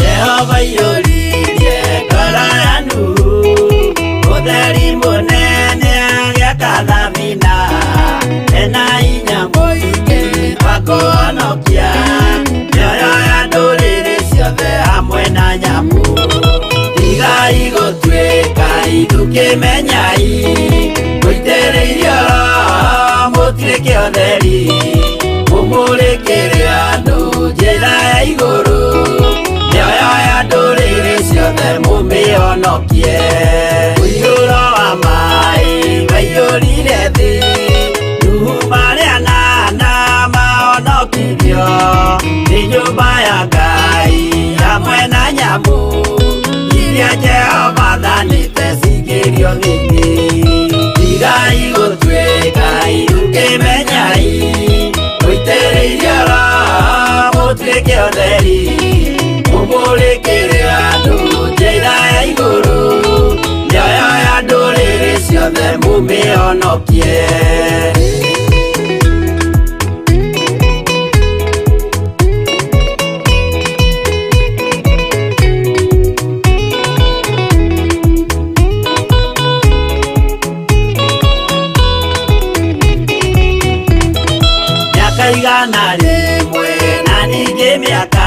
Jehova iyũririe ngoro ya Nuhu, ũtheri mũnene agĩaka thabina, ena hinya mũingĩ wa kũhonokia mĩoyo ya ndũrĩrĩ ciothe hamwe na nyamũ. Tigai gũtuĩka ithukĩmenyai, mũitĩrĩirio Roho mũtuĩke ũtheri, mũmũrĩkĩre andũ njĩra ya igũrũ, mĩoyo ya ndũrĩrĩ ciothe mũmĩhonokie. Mũiyũro wa maĩ waiyũrire thĩ, Nuhu marĩ anana mahonokirio nĩ nyũmba ya Ngai hamwe na nyamũ iria Jehova athanĩte cingĩrio thĩinĩ. Tigai gũtuĩka ithukĩmenyai, mũitĩrĩirio Roho mũtuĩke ũtheri, mũmũrĩkĩre andũ njĩra ya igũrũ, mĩoyo ya ndũrĩrĩ ciothe mũmĩhonokie. Mĩaka 100 na ningĩ mĩaka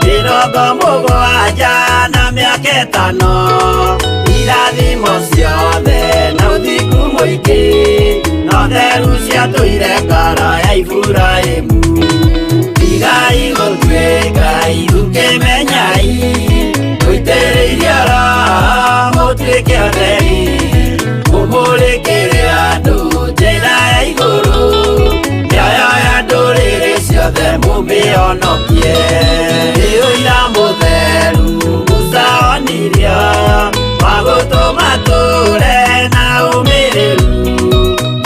70 na mĩaka 5, irathimo ciothe na ũthingu mũingĩ na ũtheru ciatũire ngoro ya Iburahĩmu. Tigai gũtuĩka ithukĩmenyai, mũitĩrĩirio Roho mũtuĩke ũtheri, mũmũrĩkĩre andũ njĩra ya igũrũ, mĩoyo ya ndũrĩrĩ ciothe mũmĩhonokie. Nĩ ũira mũtheru Musa onirio wa gũtũma tũre na ũmĩrĩru,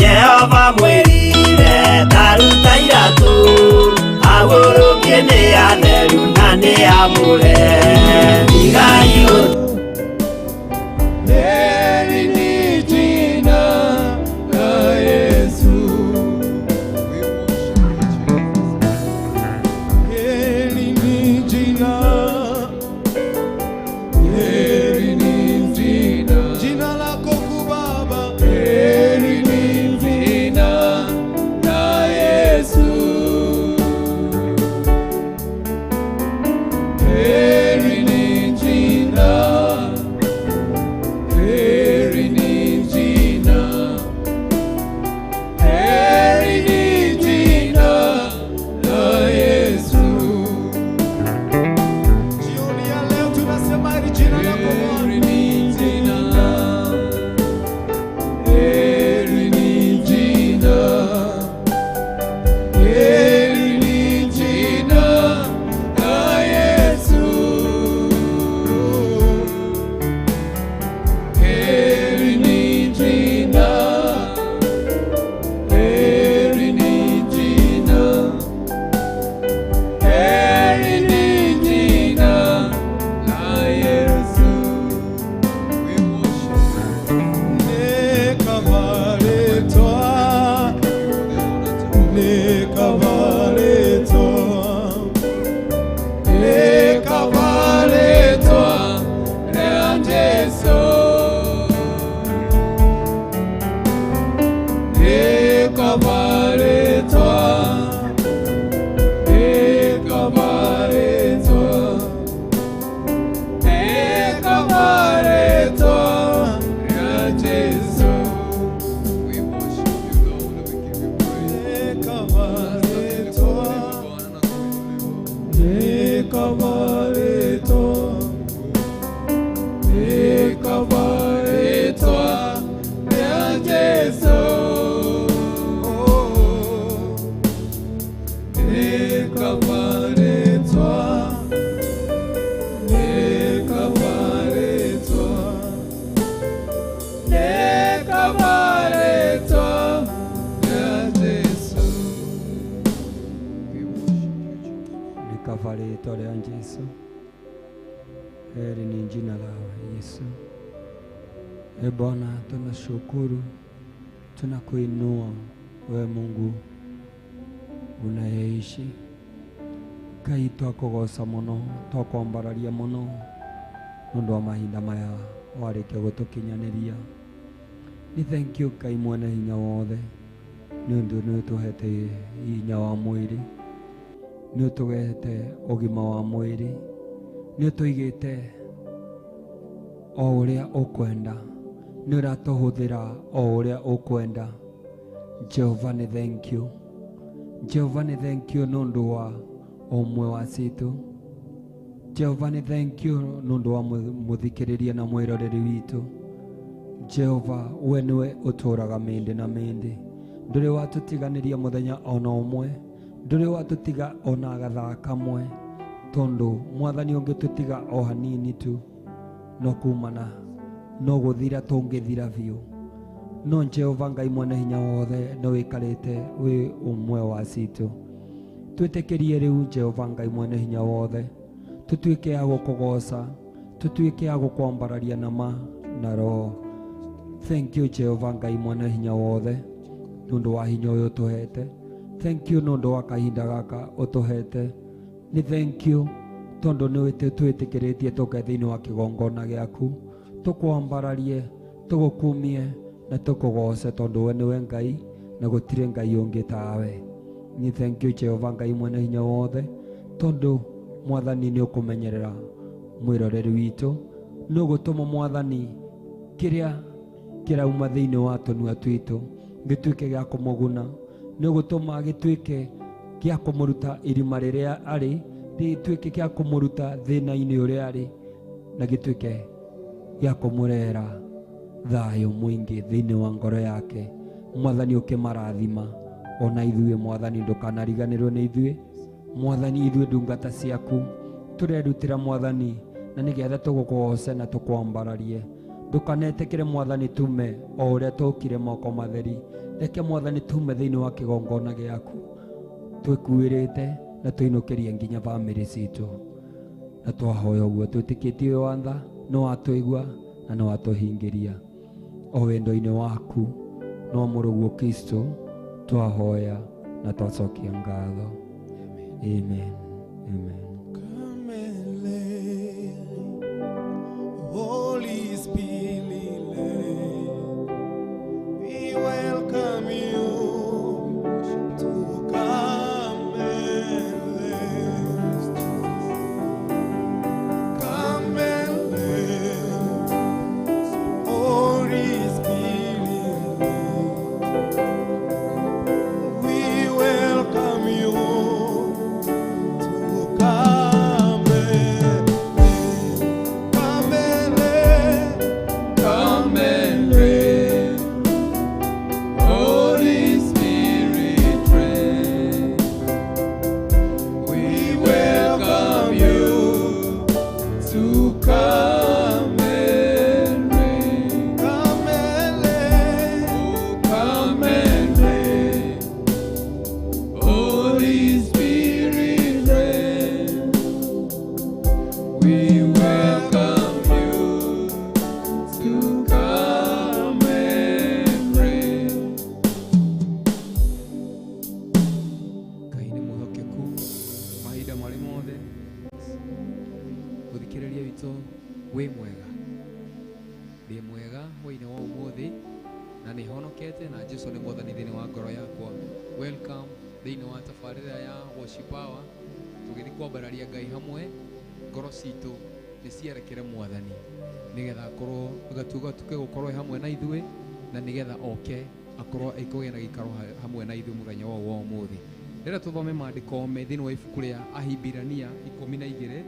Jehova mwĩrire taruta iratũ, agũrũkie nĩ atheru na nĩ amũre. Tigai Heri ni jina la Yesu. We worship you, Jesus. Heri ni jina, heri ni jina, jina lako kuu Baba. Heri ni jina la Yesu. Heri ni jina, heri ni jina, heri ni jina la Yesu. Jioni ya leo tunasema heri jina lako Bwana. Heri ni jina, heri ni jina, heri ni jina la Yesu. Heri ni jina, heri ni jina, heri ni jina la Yesu. We worship you. Nekabaletwa, nekabaletwa, nekabaletwa na Jesu. Nekabaletwa, nekabaletwa, nekabaletwa na Jesu. We worship you, Lord. We give you praise. Nekabaletwa, Bwana na kuinuliwa. nekabaletwa, nekabaletwa na Jesu. Nekabaletwa, nekabaletwa, nekabaletwa na Jesu. We worship you, Jesus. jina la Yesu. E Bwana, tunashukuru, tunakuinua wewe Mungu unayeishi. Ngai twakugoca muno, twakwambararia muno nundu wa mahinda maya warikia gutukinyaniria. Ni thank you Ngai mwene hinya wothe ni undu ni utuhete hinya wa mwiri, ni utuhete ugima wa mwiri, ni utuigite o uria ukwenda, ni uratuhuthira o uria ukwenda. Jehova ni thank you. Jehova ni thank you nundu wa umwe wa citu. Jehova ni thank you nundu wa muthikiriria na mwiroreri witu. Jehova we niwe uturaga mindi na mindi, nduri watutiganiria muthenya ona umwe, nduri watutiga ona gathaa kamwe, tondu mwathani ungitutiga o hanini tu no kumana no guthira tungithira biu. No Jehova Ngai mwene hinya wothe no wikarite wi umwe wa citu. Twitikirie riu Jehova Ngai mwene hinya wothe, tutuike a gukugoca, tutuike a gukwambararia na ma na roho. Thank you Jehova Ngai mwene hinya wothe nundu wa hinya uyu utuhete. Thank you nundu wa kahinda gaka utuhete. Ni thank you tondu ni twitikiretie tuke thiini wa kigongona giaku, tukwambararie, tugukumie na tukugoce tondu we niwe Ngai na gutire Ngai ungi tawe. Ni thank you Jehova Ngai mwene hinya wothe tondu mwathani ni ukumenyerera mwiroreri witu, ni ugutuma mwathani kiria kirauma thiini wa tunua twitu gituike gia kumuguna, ni ugutuma gituike gia kumuruta irima riria ari, gituike gia kumuruta thina-ini uria ari, na gituike gia kumurera thayo mwingi thiini wa ngoro yake. Mwathani ukimarathima ona ithuĩ mwathani ndukanariganĩrwo nĩ ithuĩ. Mwathani ithuĩ ndungata ciaku turerutĩra mwathani na nĩgetha tũgũkũgoce na tũkwambararie. Ndukanetikire mwathani tume o ũrĩa tũkire moko matheri, reke mwathani tume thĩinĩ wa kĩgongona gĩaku twĩkuĩrĩte na tũinũkĩrie nginya bamĩrĩ citũ. Na twahoya ũguo twĩtĩkĩtie wĩ wa tha, nĩ watũigua na nĩ watũhingĩria o wendo-inĩ waku no mũrũguo Kristo twahoya na twacokia ngatho. Amen. Amen. Come and lay, Holy Spirit, we welcome you to come and lay. Come and lay, Holy Spirit, we welcome you to come and come and lay. Come and reign, Holy Spirit, reign. We welcome you to come and reign. Come and lay. Oh, come and reign, Holy Spirit, reign. We welcome you to come and reign. Ngai nĩ mwĩhokeku mahinda marĩ mothe. Mũthikĩrĩria witũ wĩ mwega, ndĩ mwega hwainĩ wa ũmũthĩ na nĩ honokete na Jesu nĩ mwathani thĩinĩ wa ngoro yakwa. Welcome thĩinĩ wa tabarĩra ya Worship Hour, tũgĩthiĩ kwambararia Ngai hamwe. Ngoro citũ nĩ cierekere mwathani nĩgetha akorwo gatuke gũkorwo hamwe na ithuĩ na nĩgetha oke akorwo ekũgĩa na gĩikaro hamwe na ithuĩ mũthenya wa ũmũthĩ. Rĩrĩa tũthome maandĩko me thĩinĩ wa ibuku rĩa Ahibirania 12,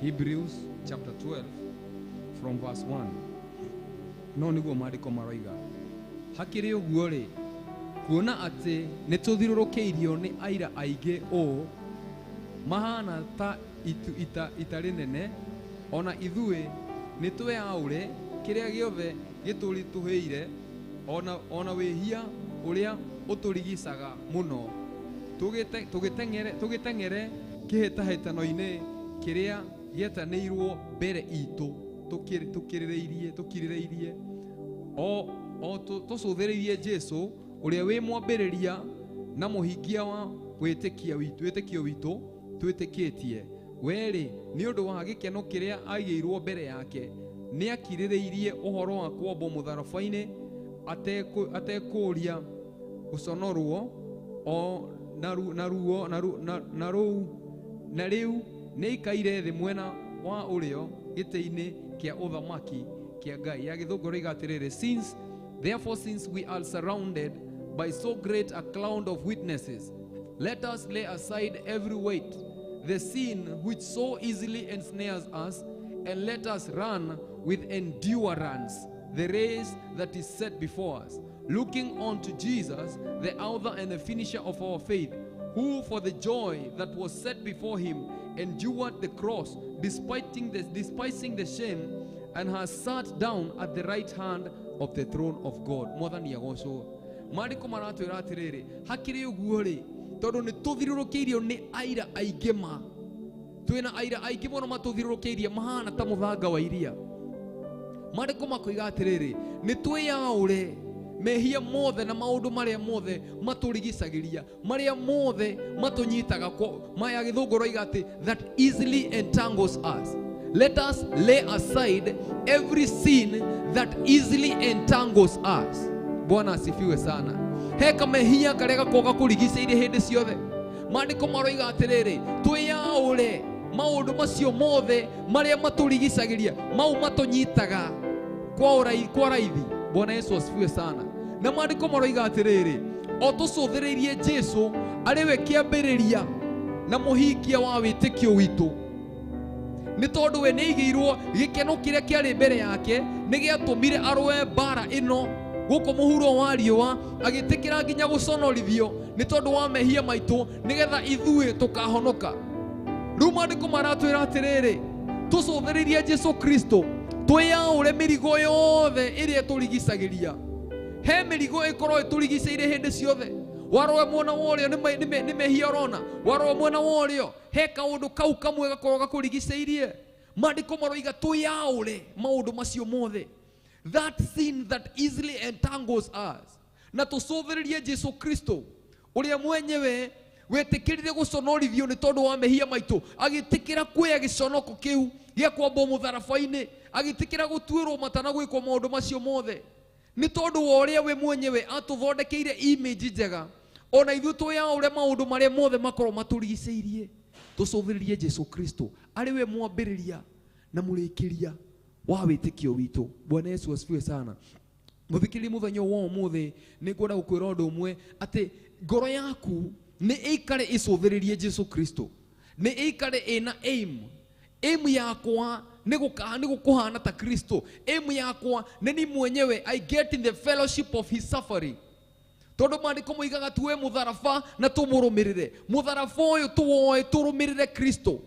Hebrews chapter 12 from verse 1. No nĩguo maandĩko maroiga. Hakĩrĩ ũguo rĩ, kuona atĩ nĩ tũthiũrũrũkĩirio nĩ aira aingĩ ũũ mahana ta itu itarĩ nene, ona ithuĩ nĩ tweaũre kĩrĩa gĩothe gĩtũritũhĩire ona wĩhia ũrĩa ũtũrigicaga mũno, tũgĩteng'ere kĩhĩtahĩtano-inĩ kĩrĩa gĩetanĩirwo mbere itũ. Tũkirĩrĩirie o tũcũthĩrĩirie Jesu ũrĩa wĩ mwambĩrĩria na mũhingia wa wĩtĩkio witũ twĩtĩkĩtie. Werĩ nĩ ũndũ wa gĩkeno kĩrĩa aigĩirwo mbere yake nĩakirĩrĩirie ũhoro wa kwambwo mũtharaba-inĩ atekũũria gũconorwo o na ruo na rũu na rĩu nĩaikaire thĩ mwena wa ũrĩo gĩtĩ-inĩ kĩa ũthamaki kĩa Ngai. Ya Gĩthũngũ rĩiga atĩrĩrĩ, since therefore since we are surrounded by so great a cloud of witnesses, let us lay aside every weight, the sin which so easily ensnares us, and let us run with endurance the race that is set before us, looking unto Jesus, the author and the finisher of our faith, who for the joy that was set before him endured the cross, despising the shame, and has sat down at the right hand of the throne of God. Mwathani agocwo. Maandĩko maratwĩra atĩrĩrĩ, hakĩrĩ ũguo rĩ, tondũ nĩ tũthiũrũrũkĩirio nĩ aira aingĩ ma twĩna aira aingĩ mũno matũthiũrũrũkĩirie mahana ta mũthanga wa iria. Maandĩko makoiga atĩrĩrĩ, nĩ twĩyaũre mehia mothe na maũndũ marĩa mothe matũrigicagĩria, marĩa mothe matũnyitaga. Maya Gĩthũngũ roiga atĩ that easily entangles us. Let us lay aside every sin that easily entangles us. Bwana asifiwe sana. He kamehia karĩa gakoragwo gakũrigicĩirie hĩndĩ ciothe. Maandĩko maroiga atĩrĩrĩ, twĩyaũre maũndũ macio mothe marĩa matũrigicagĩria, mau matũnyitaga kwa raithi. Bwana Yesu asifiwe sana. Na maandĩko maroiga atĩrĩrĩ, o tũcũthĩrĩirie Jesu arĩ we kĩambĩrĩria na mũhingia wa wĩtĩkio witũ, nĩ tondũ we nĩaigĩirwo gĩkeno kĩrĩa kĩarĩ mbere yake nĩ gĩatũmire arũe mbara ĩno gũkũ mũhuro wa riũa, agĩtĩkĩra nginya gũconorithio nĩ tondũ wa mehia maitũ, nĩgetha ithuĩ tũkahonoka. Rĩu maandĩko maratwĩra atĩrĩrĩ, tũcũthĩrĩrie Jesu Kristo, twĩyaũre mĩrigo yothe ĩrĩa ĩtũrigicagĩria. He mĩrigo ĩkorwo ĩtũrigicĩire hĩndĩ ciothe. Warora mwena wa ũrĩo nĩ mehia ũrona, warora mwena wa ũrĩo he kaũndũ kau kamwe gakorwo gakũrigicĩirie. Maandĩko maroiga twĩyaũre maũndũ macio mothe, that sin that easily entangles us, na tũcũthĩrĩrie Jesu Kristo ũrĩa mwenyewe wetĩkĩrire gũconorithio nĩ tondũ wa mehia maitũ, agĩtĩkĩra kuoya gĩconoko kĩu gĩa kwambwo mũtharaba-inĩ, agĩtĩkĩra gũtuĩrwo mata na gwĩkwo maũndũ macio mothe nĩ tondũ wa ũrĩa we mwenyewe atũthondekeire image njega. Ona ithuĩ twĩyaũre maũndũ marĩa mothe makorwo matũrigicĩirie, tũcũthĩrĩrie Jesu Kristo arĩ we mwambĩrĩria na mũrĩkĩria wa wĩtĩkio witũ. Bwana Yesu asifiwe sana. Mũthikĩrĩria, mũthenya wa ũmũthĩ nĩ ngwenda gũkwĩra ũndũ ũmwe, atĩ ngoro yaku nĩ ĩikare ĩcũthĩrĩrie Jesu Kristo, nĩ ĩikare ĩna aim. Aim yakwa nĩ gũkũhana ta Kristo. Aim yakwa nĩ ni mwenyewe I get in the fellowship of his suffering. Tondũ maandĩko moigaga tuoe mũtharaba na tũmũrũmĩrĩre. Mũtharaba ũyũ tuoe tũrũmĩrĩre Kristo.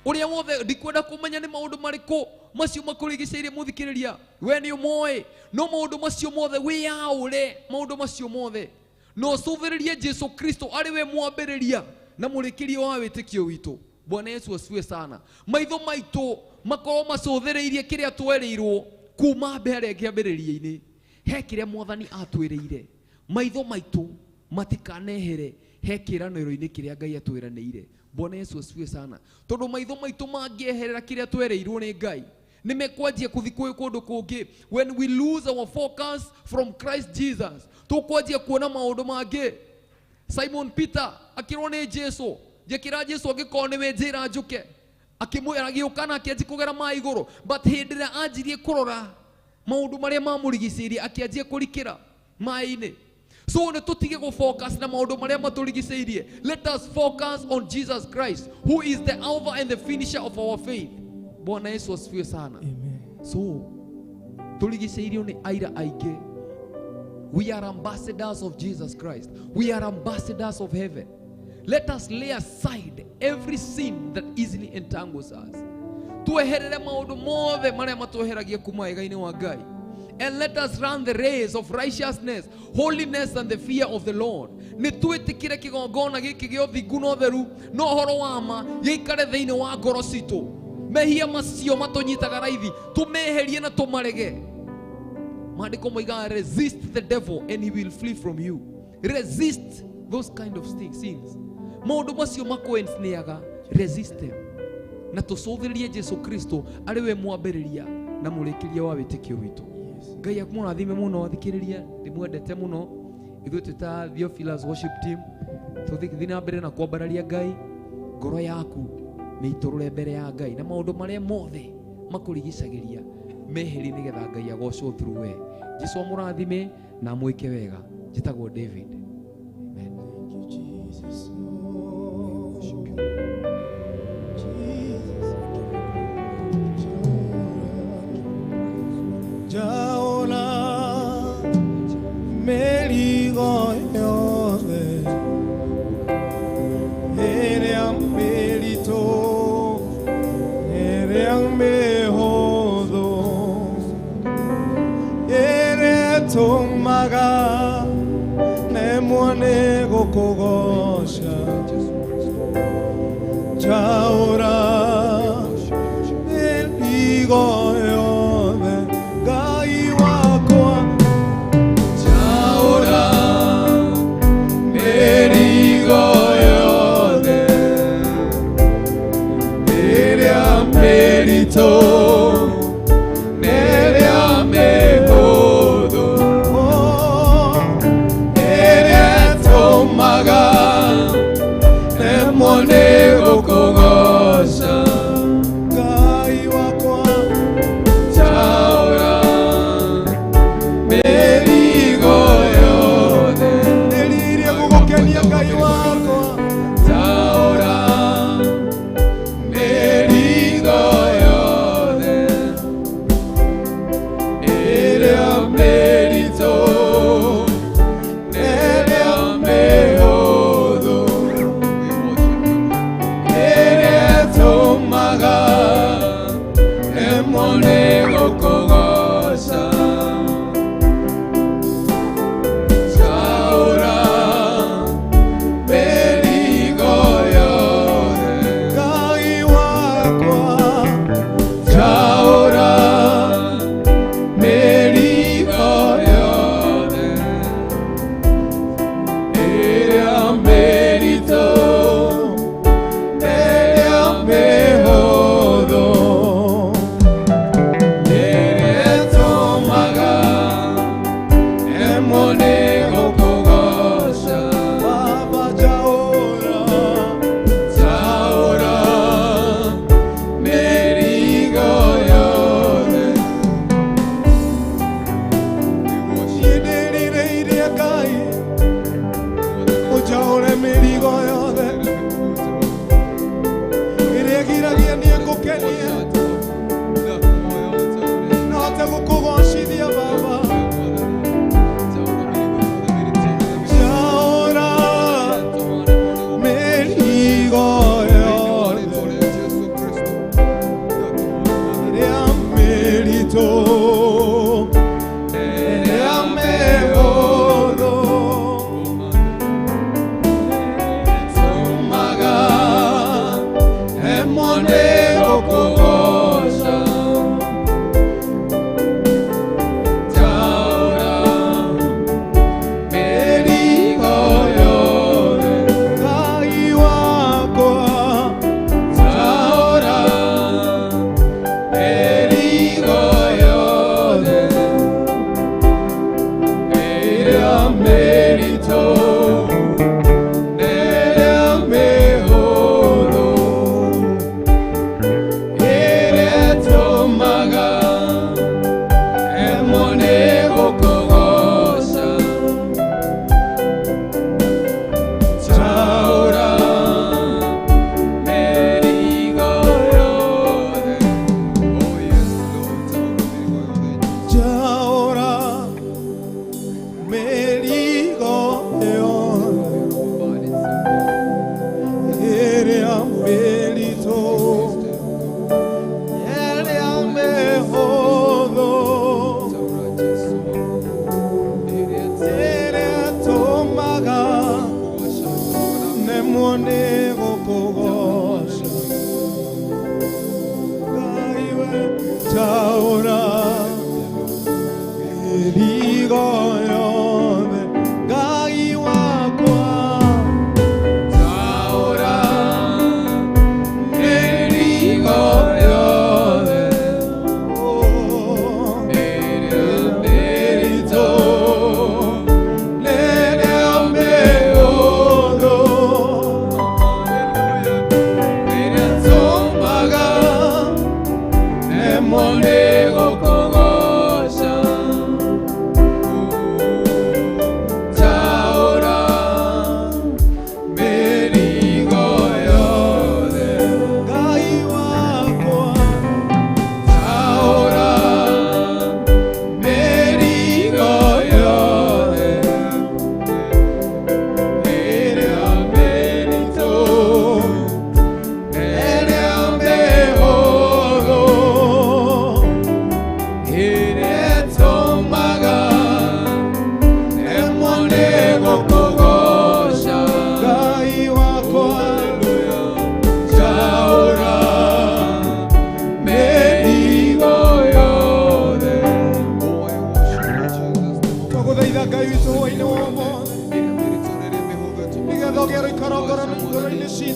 Ũrĩa wothe ndikwenda kũmenya nĩ maũndũ marĩkũ macio makũrigicĩirie mũthikĩrĩria, we nĩ ũmoĩ, no maũndũ macio mothe wĩyaũre maũndũ macio mothe no ũcũthĩrĩrie Jesu Kristo arĩ we mwambĩrĩria na mũrĩkĩria wa wĩtĩkio witũ. Bwana Yesu asifiwe sana. Maitho maitũ makorwo macũthĩrĩirie kĩrĩa twerĩirwo kuma mbere kĩambĩrĩria-inĩ. He kĩrĩa Mwathani atwĩrĩire. Maitho maitũ matikanehere he kĩĩranĩro-inĩ kĩrĩa Ngai atwĩranĩire. Bwana Yesu asifiwe sana. Tondũ maitho maitũ mangĩeherera kĩrĩa twerĩirwo nĩ Ngai, nĩ mekwanjia kũthi kũndũ kũngĩ. When we lose our focus from Christ Jesus, tũkwanjia kuona maũndũ mangĩ. Simon Peter akĩrwo nĩ Jesu, njĩkĩra Jesu angĩkorwo nĩwe njĩra njũke, akĩmwĩra agĩũka na akĩanjia kũgera maĩ igũrũ. But hĩndĩ ĩrĩa anjirie kũrora maũndũ marĩa mamũrigicĩirie, akĩanjia kũrikĩra maĩ-inĩ. So nĩ tũtige gũ-focus na maũndũ marĩa matũrigicĩirie. Let us focus on Jesus Christ, who is the author and the finisher of our faith. Bwana Yesu asifiwe sana. Amen. So tũrigicĩirio nĩ aira aingĩ. We are ambassadors of Jesus Christ. We are ambassadors of heaven. Let us lay aside every sin that easily entangles us. Tweherere maũndũ mothe marĩa matweheragia kuma wega-inĩ wa Ngai. And let us run the race of righteousness, holiness, and the fear of the Lord. Nĩ twĩtĩkĩre kĩgongona gĩkĩ gĩa ũthingu na ũtheru na ũhoro wa ma gĩikare thĩinĩ wa ngoro citũ. Mehia macio matũnyitaga raithi tũmeherie na tũmarege. Maandĩko moigaga, resist the devil and he will flee from you. Resist those kind of sins. Maũndũ macio makũensneaga, resist them, na tũcũthĩrĩrie Jesu Kristo arĩ we mwambĩrĩria na mũrĩkĩria wa wĩtĩkio witũ. Ngai akũmũrathime mũno. Athikĩrĩria, ndĩmwendete mũno. Ithuĩ twĩ ta Theophilus worship team, tũthiĩ na mbere na kwambararia Ngai. Ngoro yaku mĩitũrũre mbere ya Ngai, na maũndũ marĩa mothe makũrigicagĩria meherie, nĩgetha Ngai agocwo through we. Jesu amũrathime na amwĩke wega. Njĩtagwo David. Amen. Thank you, Jesus. Oh, Jesus. Njaũra mĩrigo yothe ĩrĩa mĩritũ, ĩrĩa mĩhũthũ, ĩrĩa ĩtũmaga nemwo nĩ gũkũgoca. Njaũra mĩrigo yothe, Ngai wakwa. Njaũra mĩrigo yothe ĩrĩa mĩritũ, ĩrĩa mĩhũthũ, ĩrĩa ĩtũmaga nemwo nĩ gũkũgoca.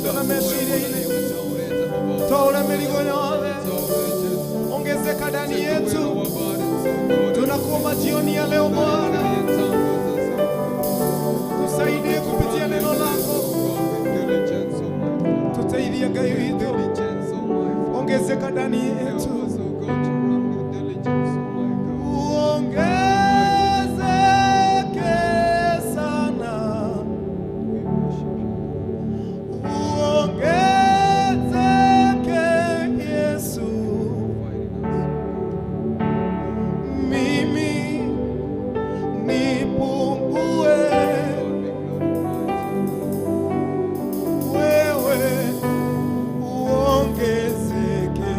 itũ na meciria-inĩ. Toa mĩrigo yothe, ongezeka ndani yetu. Tunakuomba jioni ya leo Bwana, tusaidie kupitia neno lako, tuteithie Ngai witũ, ongezeka ndani yetu, uongezeke sana, uongezeke Yesu, mimi nipungue, wewe uongezeke.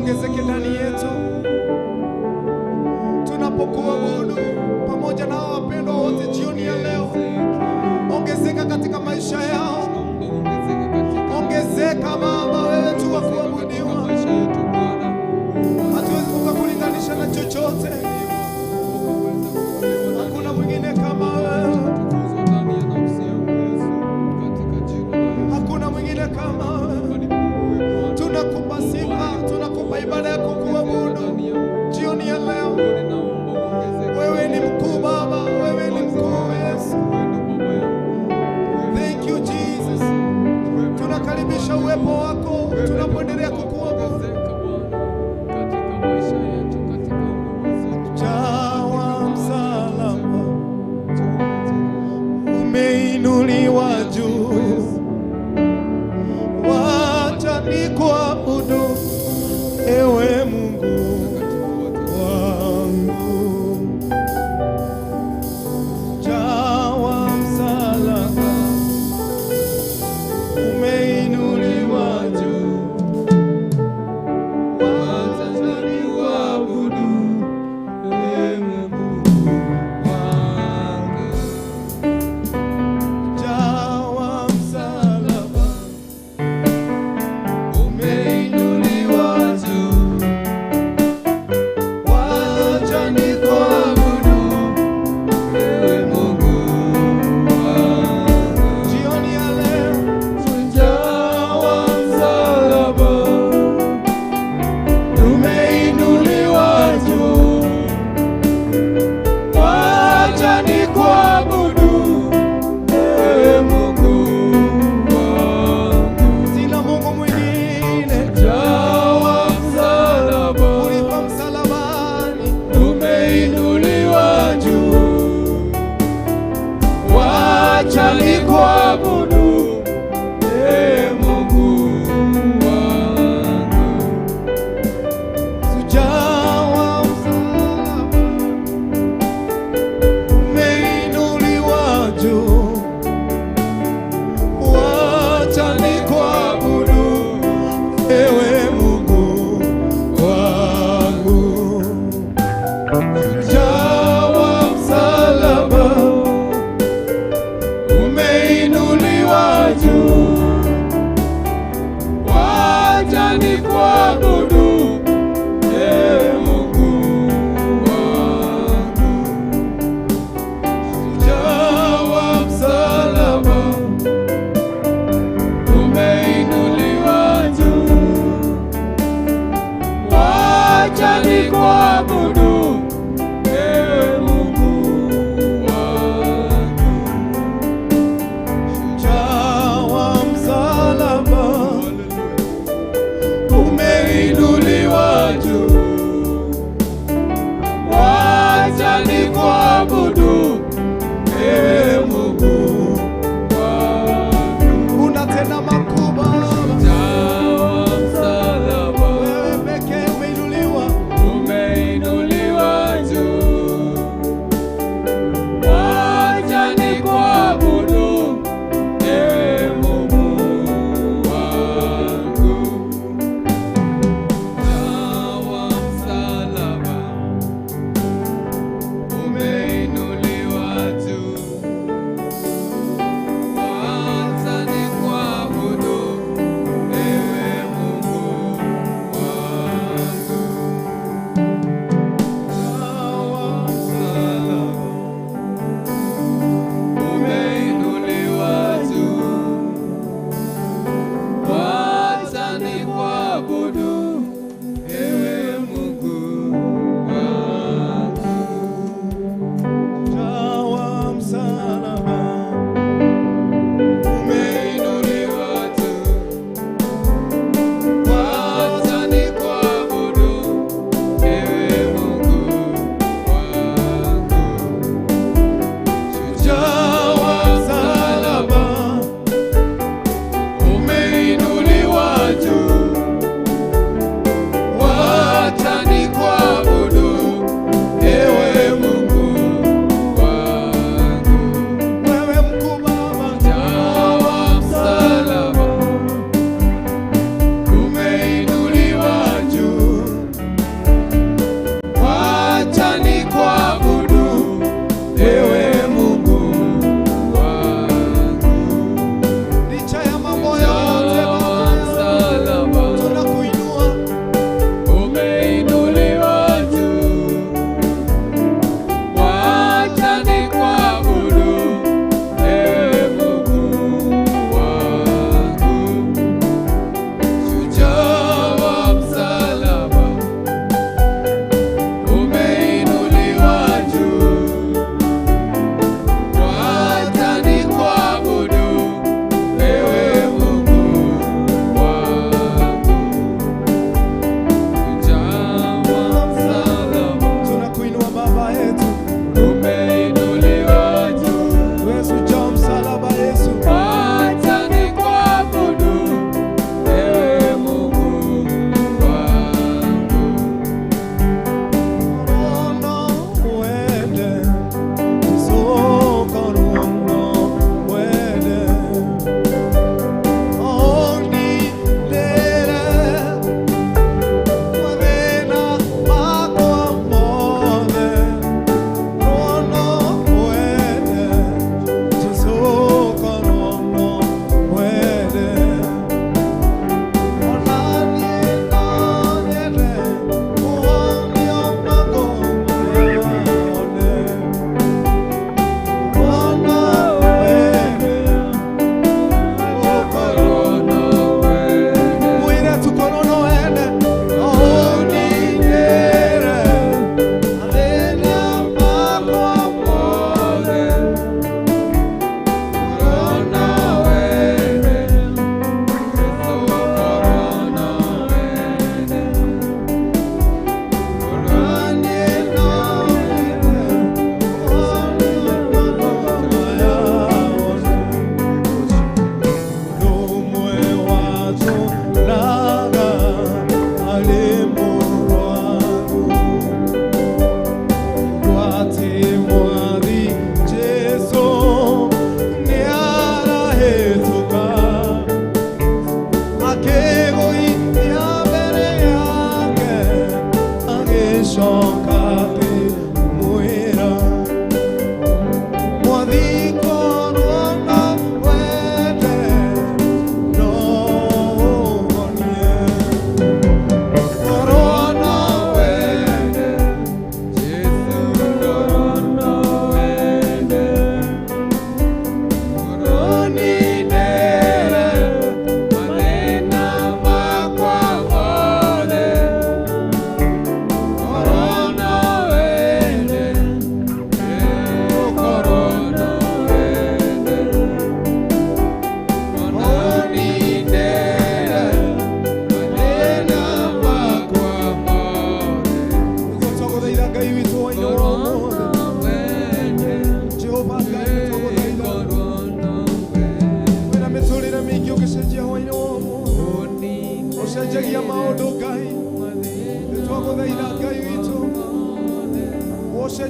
uongezeke ndani yetu tunapokuabudu pamoja na hao wapendwa wote jioni ya leo. Ongezeka katika maisha yao, ongezeka Baba, wewe tu wa kuabudiwa. Hatuwezi tukakulinganisha na chochote, hakuna mwingine kama wewe, hakuna mwingine kama wewe. Tunakupa sifa, tunakupa ibada ya kukuabudu jioni ya leo. Wewe ni mkuu Baba, wewe ni mkuu Yesu. Thank you Jesus. Tunakaribisha uwepo wako tunapoendelea kukuabudu. Jawa msalaba umeinuliwa juu, wacha nikuabudu ewe Mungu wangu. Jawa msalaba umeinuliwa juu, wacha nikuabudu ewe Mungu wangu. Jawa msalaba umeinuliwa juu, wacha nikuabudu ewe Mungu wangu. Jioni ya leo, Jawa msalaba umeinuliwa juu, wacha nikuabudu ewe Mungu wangu. sina Mungu mwingine, Jawa msalaba ulipo msalabani, umeinuliwa juu, wacha nikuabudu ewe Mungu wangu. Jawa msalaba umeinuliwa juu, wacha nikuabudu ewe Mungu wangu. Jawa msalaba umeinuliwa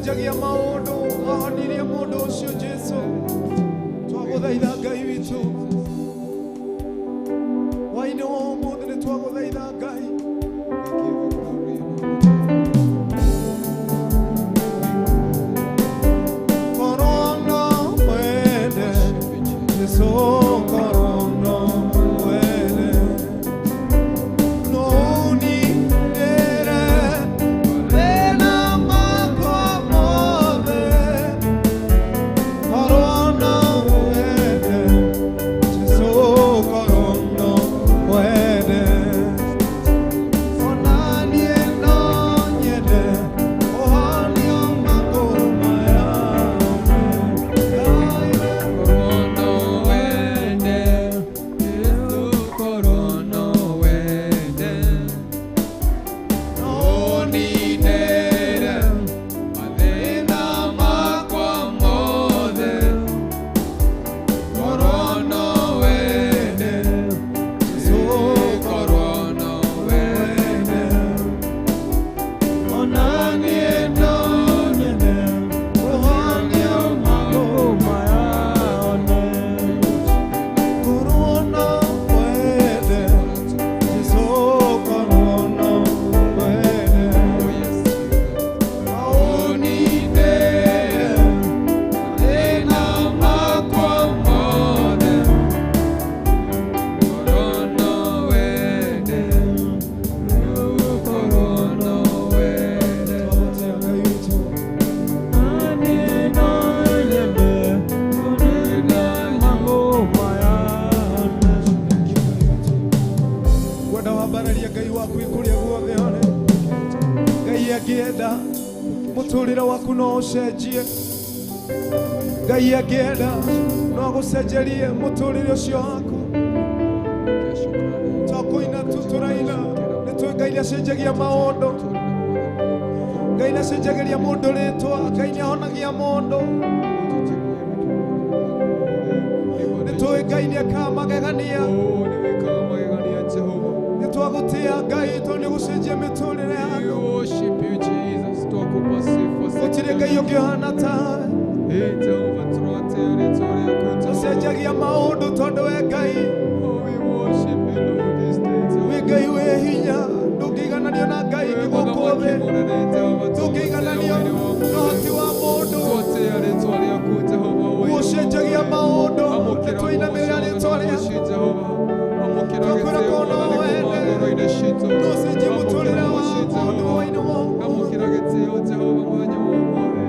Ũcenjagia maũndũ, wahonirie mũndũ ũcio Jesu. Twagũthaitha Ngai witũ. Hwaĩ-inĩ wa ũmũthĩ nĩ twagũthaitha Ngai. Korwo no wende, Jesu, korwo no wende, no ũninĩre thĩna makwa mothe. Korwo no wende, Jesu, korwo no wende, ona niĩ no nyende ũhonio magũrũ maya. Ngai. Korwo no wende, Jesu, korwo no wende, ũninĩre mathĩna makwa mothe. Korwo no wende, Jesu, korwo no wende, Ona niĩ no nyende ũhonio magũrũ maya. Korwo no wende, Jesu, korwo no wende, Oh yes, Jesus. ũninĩre Mathĩna makwa mothe. Korwo no wende, korwo no wende. Twagũtĩa Ngai witũ. Ngwenda wambararia Ngai waku kũrĩa guothe ũrĩ. Ngai angĩenda mũtũrĩre waku no ũcenjie. Ngai angĩenda no agũcenjerie mũtũrĩre ũcio waku. To kũina tu tũraina, nĩ tũĩ Ngai nĩacenjagia maũndũ. Ngai nĩacenjagĩria mũndũ rĩtwa. Ngai nĩahonagia mũndũ. Nĩ tũĩ Ngai nĩekaga magegania. Oh, nĩwĩkaga magegania Jehova. Nĩ twagũtĩa Ngai tondũ nĩ gũcenjia mĩtũrĩre ya We andũ. worship you, Jesus. Twakupa sifa siku Gũtirĩ ya Ngai leo. ũngĩ ũhana tawe. Hey, Jehova, tũratĩa rĩtwa rĩaku, Jehova. Ũcenjagia maũndũ tondũ we Ngai. Oh, we worship you, Lord, this day, Wĩ Jehova. Ngai wĩ hinya, ndũngĩigananio na Ngai Wĩ ingĩ gũkũ mũthamaki thĩ. mũnene, Jehova, Ndũngĩigananio tũgũtĩa na ũhoti wa mũndũ. Twatĩa rĩtwa rĩaku, Jehova, wĩ Ũcenjagia maũndũ, Amũkĩra nĩtũinamĩrĩra rĩtwa rĩaku. ũgoci, Jehova. Amũkĩra Twakwĩra gĩtĩo, korwo no Mwathani, kuma wende, ngoro-inĩ citũ. no ũcenjie Amũkĩra mũtũrĩre wa ũgoci, mũndũ Jehova. hwaĩ-inĩ wa ũmũthĩ. Amũkĩra gĩtĩo, Jehova, mũthenya wa ũmũthĩ.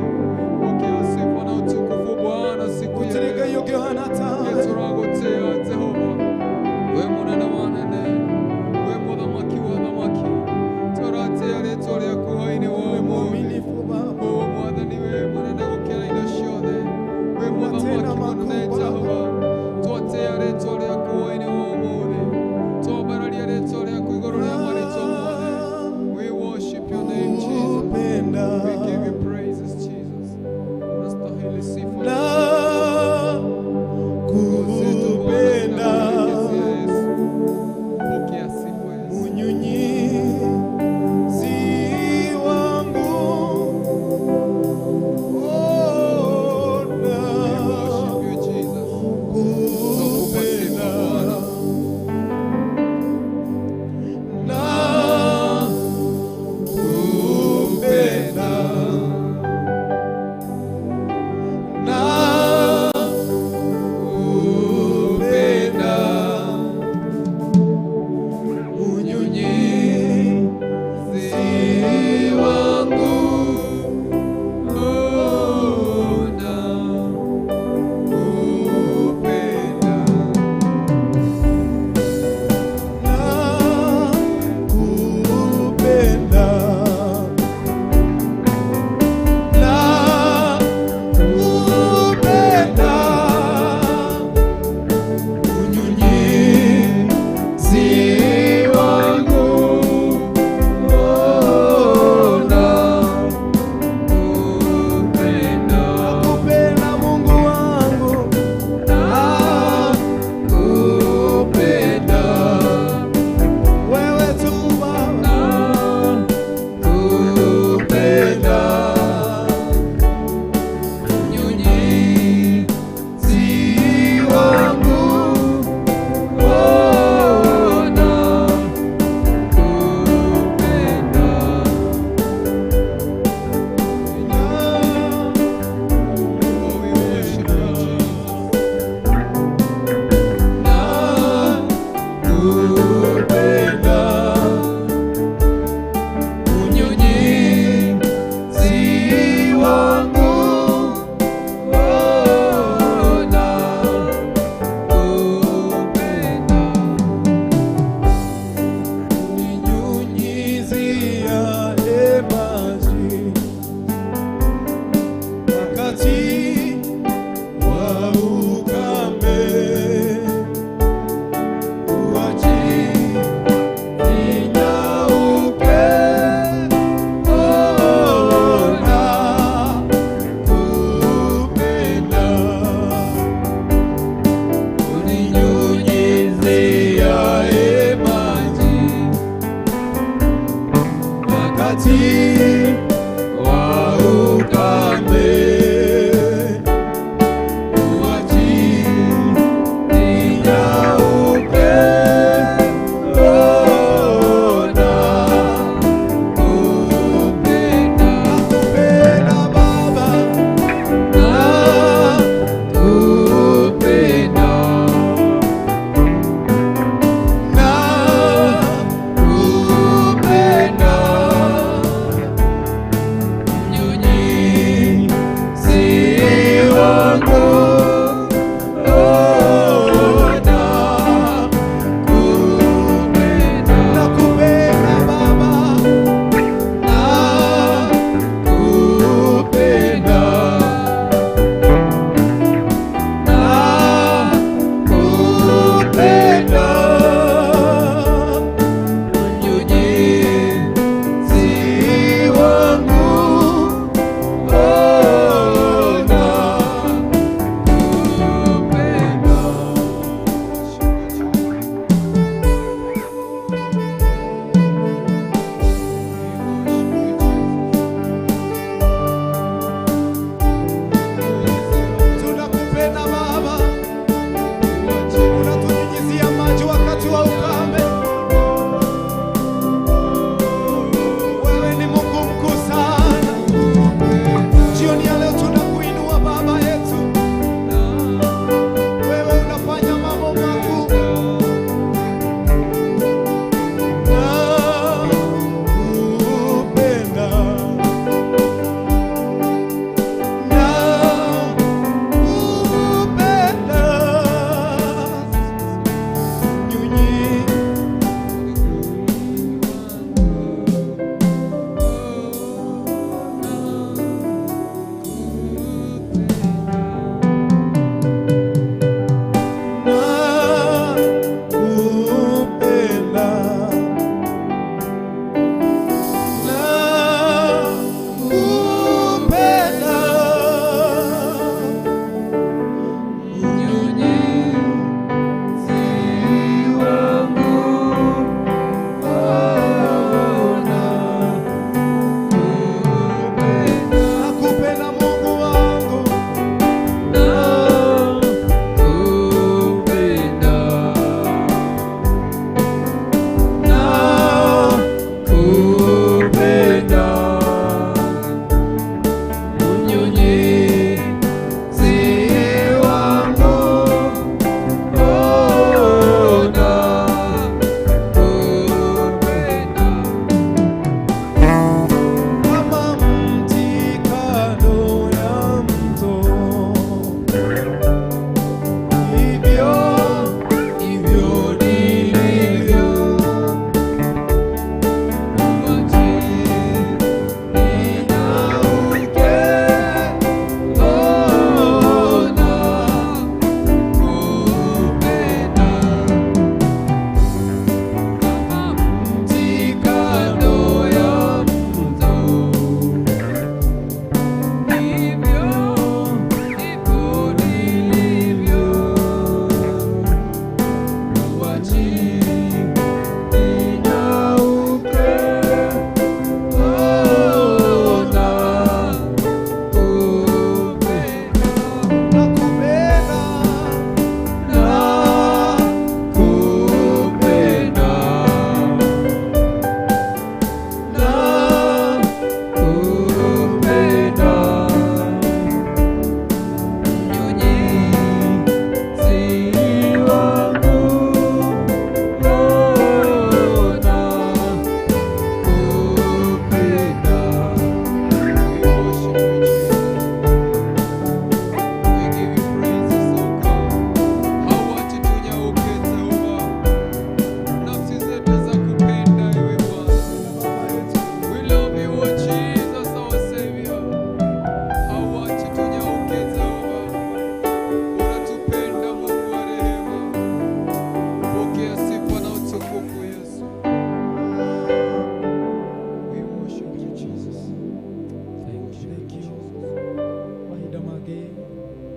Pokea sifa na utukufu, Bwana, siku ya Gũtirĩ Ngai leo. ũngĩ ũhana tawe. Nĩtũragũtĩa, Jehova. Wĩ mũnene wa anene, wĩ mũthamaki wa athamaki. Tũratĩa rĩtwa rĩaku hwaĩ-inĩ wa Wĩ ũmũthĩ. mwaminifu Baba. O Mwathani, wĩ mũnene gũkĩra indo ciothe. Wĩ Matĩna mũthamaki mũnene, maku, Baba. Jehova. Twatĩa rĩtwa rĩaku hwaĩ-inĩ wa ũmũthĩ. Twambararia rĩtwa rĩaku igũrũ rĩa marĩtwa mothe. We worship your name, Jesus. Kupenda We give you praises, Jesus. Unastahili sifa. na Nguo zetu Bwana kupenda zinakuelekezea Yesu. Pokea sifa Yesu. Munyunyizi wangu, We ona worship you,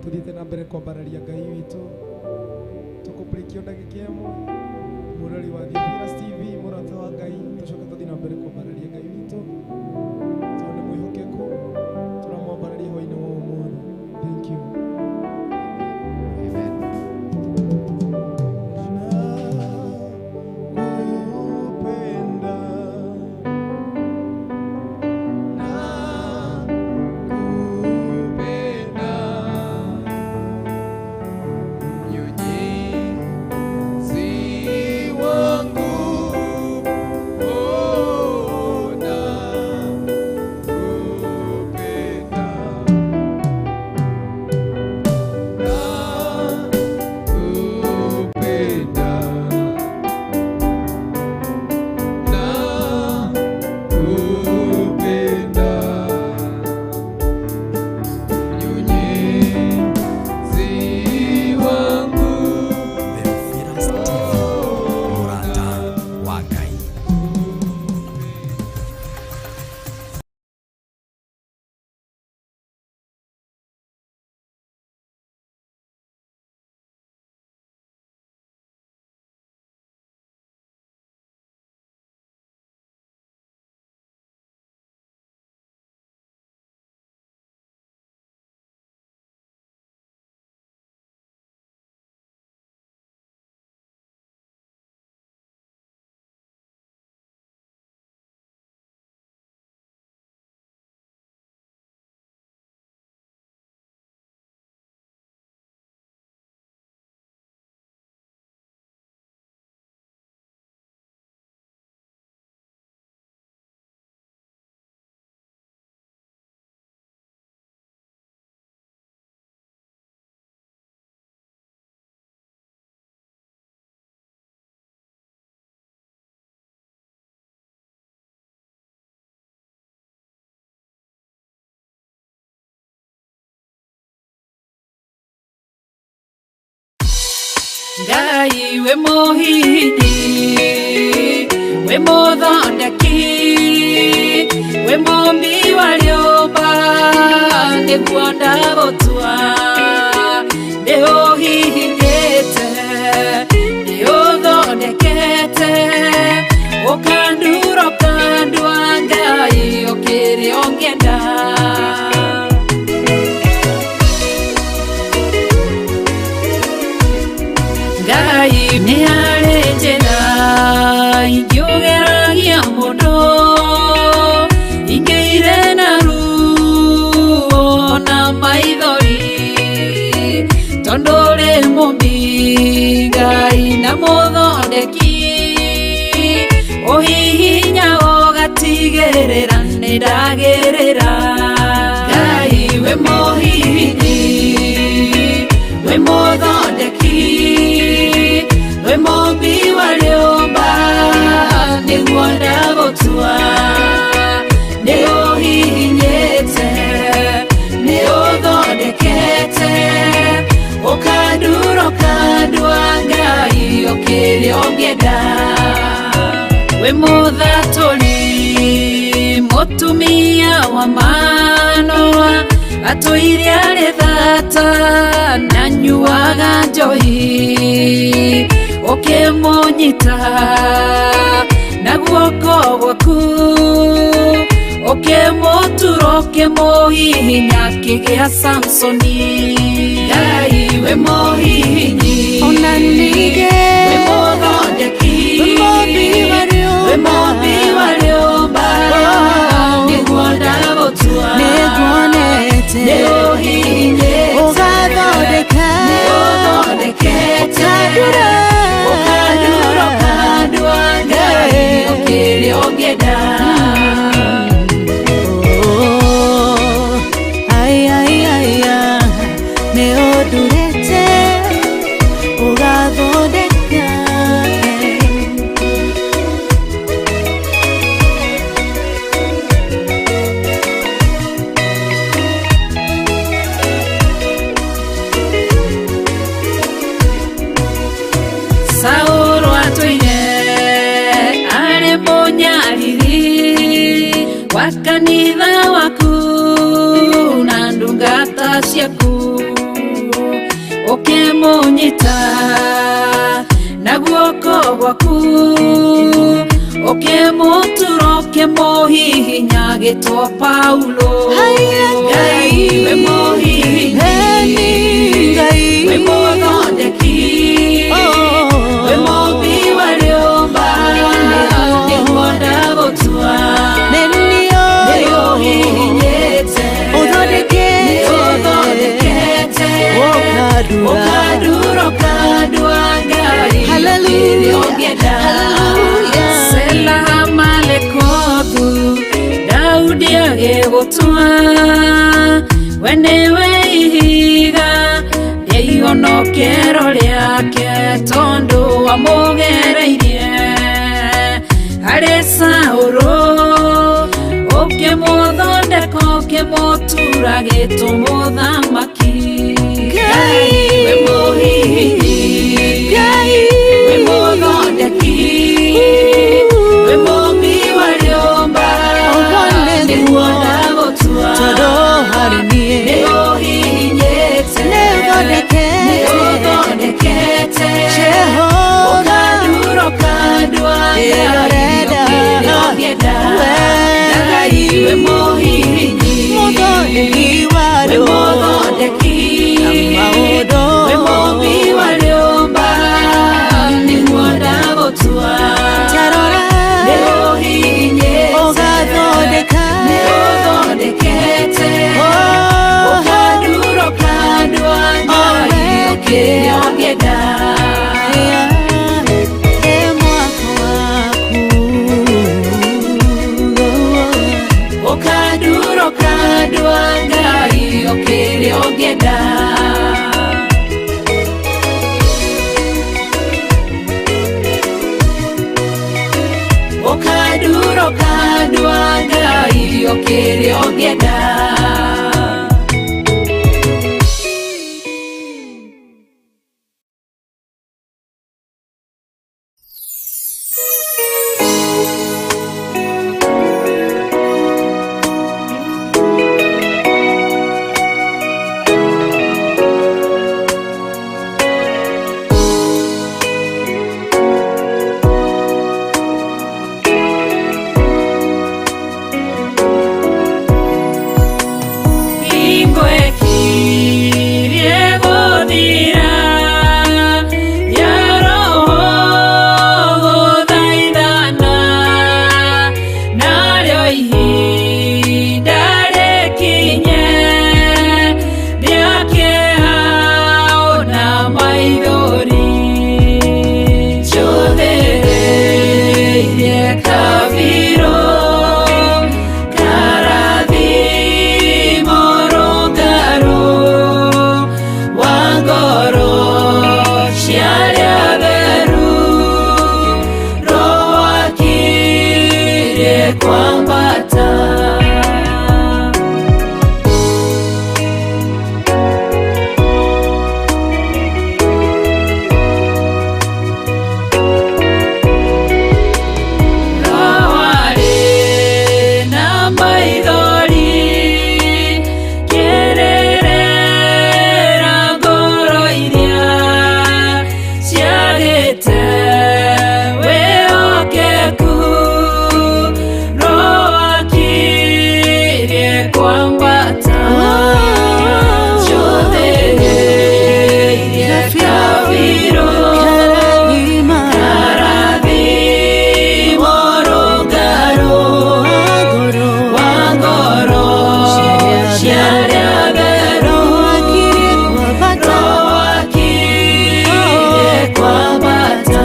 Tuthiĩte na mbere kwambararia Ngai witũ. Tũkũbreakio ndagĩka ĩmwe. Mũrori wa Theophilus TV, mũrata wa Ngai, tũcoke tũthiĩ na mbere kwambararia Ngai witũ. Tondũ nĩ mwĩhokeku, tũramwambararia hwaĩ-inĩ wa ũmũthĩ. Thank you. Amen. Nakupenda, Nakupenda, mnyunyizi wangu, oh, nakupenda, nakupenda, nakupenda, mnyunyizi wangu. Theophilus TV, mũrata wa Ngai. Ngai we mũhihinyi, we mũthondeki, we mũmbi wa rĩũmba, nĩguo ndagũtua. Nĩ ũhihinyĩte, nĩ ũthondekete, ũkandura ũkandua, Ngai ũkĩrĩ ũngĩenda. Ngai nĩ harĩ njĩra ingĩũgeragia mũndũ, ingĩire na ruo na maithori, tondũ ũrĩ mũmbi Ngai na mũthondeki, ũhihinya ũgatigĩrĩra nĩ ndagĩrĩra. Ngai we mũhihinyi, we mũthondeki, we mũmbi wa rĩũmba, nĩguo ndagũtua. Nĩ ũhihinyĩte, nĩ ũthondekete, ũkandura ũkandua, Ngai ũkĩrĩ ũngĩenda. We mũthatũri mũtumia wa Manoa, atũire arĩ thata na nyuaga njohi, ũkĩmũnyita na guoko gwaku, ũkĩmũtura ũkĩmũhihinya akĩgĩa Samsoni. Ngai we mũhihinyi, Ona ningĩ we mũthondeki, we mũmbi wa rĩũmba, we mũmbi wa rĩũmba, nĩguo ndagũtua. Nĩnguonete nĩ ũhihinyĩte, ũgathondeka, nĩ ũthondekete, ũkandura, ũkandura ũkandua, Ngai ũkĩrĩ ũngĩenda. Oh, ai, ai, ai, ah, nĩ ũndurĩte ũgathondeka. Saũlũ atũire arĩ mũnyariri wa kanitha waku na ndungata ciaku. Ũkĩmũnyita na guoko gwaku, ũkĩmũtura, ũkĩmũhihinya, gĩtwo Paulo. Ngai, wĩ mũhihinyi, wĩ mũthondeki, wĩ mũmbi wa rĩũmba, nĩguo ndagũtua. Nĩũhihinyĩte, nĩũthondekete, ũkandura, ũkandua, Ngai, kĩrĩa ũngĩenda. Sela Malekothu, Daudi agĩgũtua, we nĩwe ihiga rĩa ihonokero rĩake, tondũ wamũgereirie harĩ Saũlũ, ũkĩmũthondeka, ũkĩmũtura, gĩtũmũthamaki. Ngai, wĩ mũhihinyi, wĩ mũthondeki, wĩ mũmbi wa rĩũmba, nĩguo ndagũtua. Nĩũhihinyĩte, nĩũthondekete, ũkandura, ũkandua, Ngai, kĩrĩa ũngĩenda. Ngai, wĩ mũhihinyi, wĩ mũthondeki, wĩ mũmbi wa rĩũmba, nĩguo ndagũtua. Nĩũhihinyĩte, nĩũthondekete, ũkandura, ũkandua, Ngai, kĩrĩa ũngĩenda. Ũkandura, ũkandua, Ngai, kĩrĩa ũngĩenda. Ũkandura, ũkandua, Ngai, kĩrĩa ũngĩenda. Hingo ĩkirie gũthira ya roho gũthaithana, narĩo ihinda rĩkinye rĩa kĩeha ona maithori. Njũthĩrĩirie kabirũ karathimo rũngarũ wa ngoro cia arĩa atheru, Roho akirie kwambata. Roho arĩ na maithori kĩrĩrĩra ngoro iria ciagĩte wĩhokeku, Roho akirie kwambata. Njũthĩrĩirie kabirũ karathimo rũngarũ wa ngoro cia arĩa atheru, Roho akirie kwambata.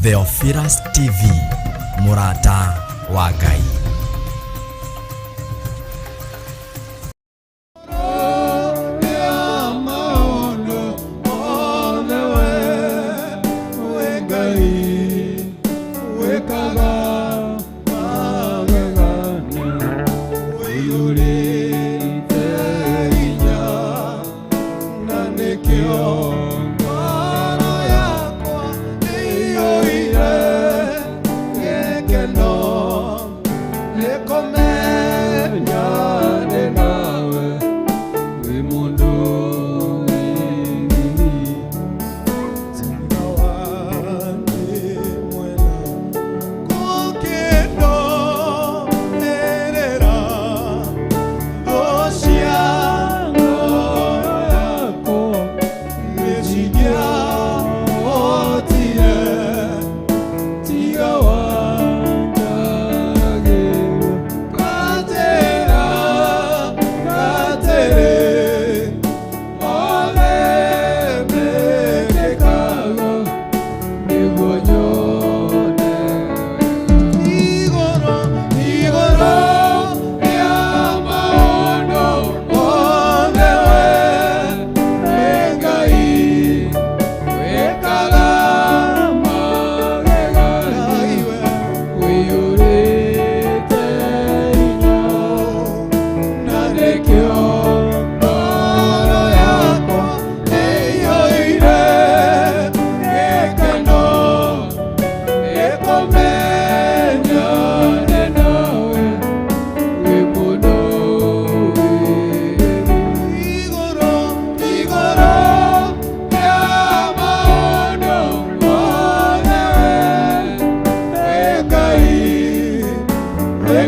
Theophilus TV, mũrata wa Ngai. Maũndũ mothe we, we Ngai, wĩkaga magegania, ũiyũrĩte hinya, na nĩkĩo ngoro yakwa ĩiyũire gĩkeno.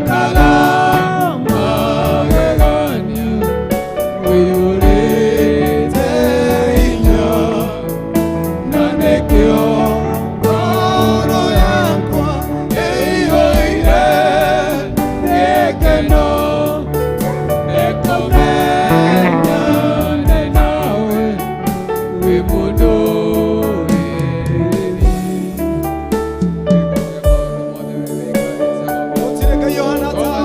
Wĩkaga magegania, ũiyũrĩte hinya, na nĩkĩo ngoro yakwa ĩiyũire gĩkeno. Nĩkũmenya ndĩ nawe, wĩ mũndũ wĩ Gũtirĩ Ngai ũhana tawe.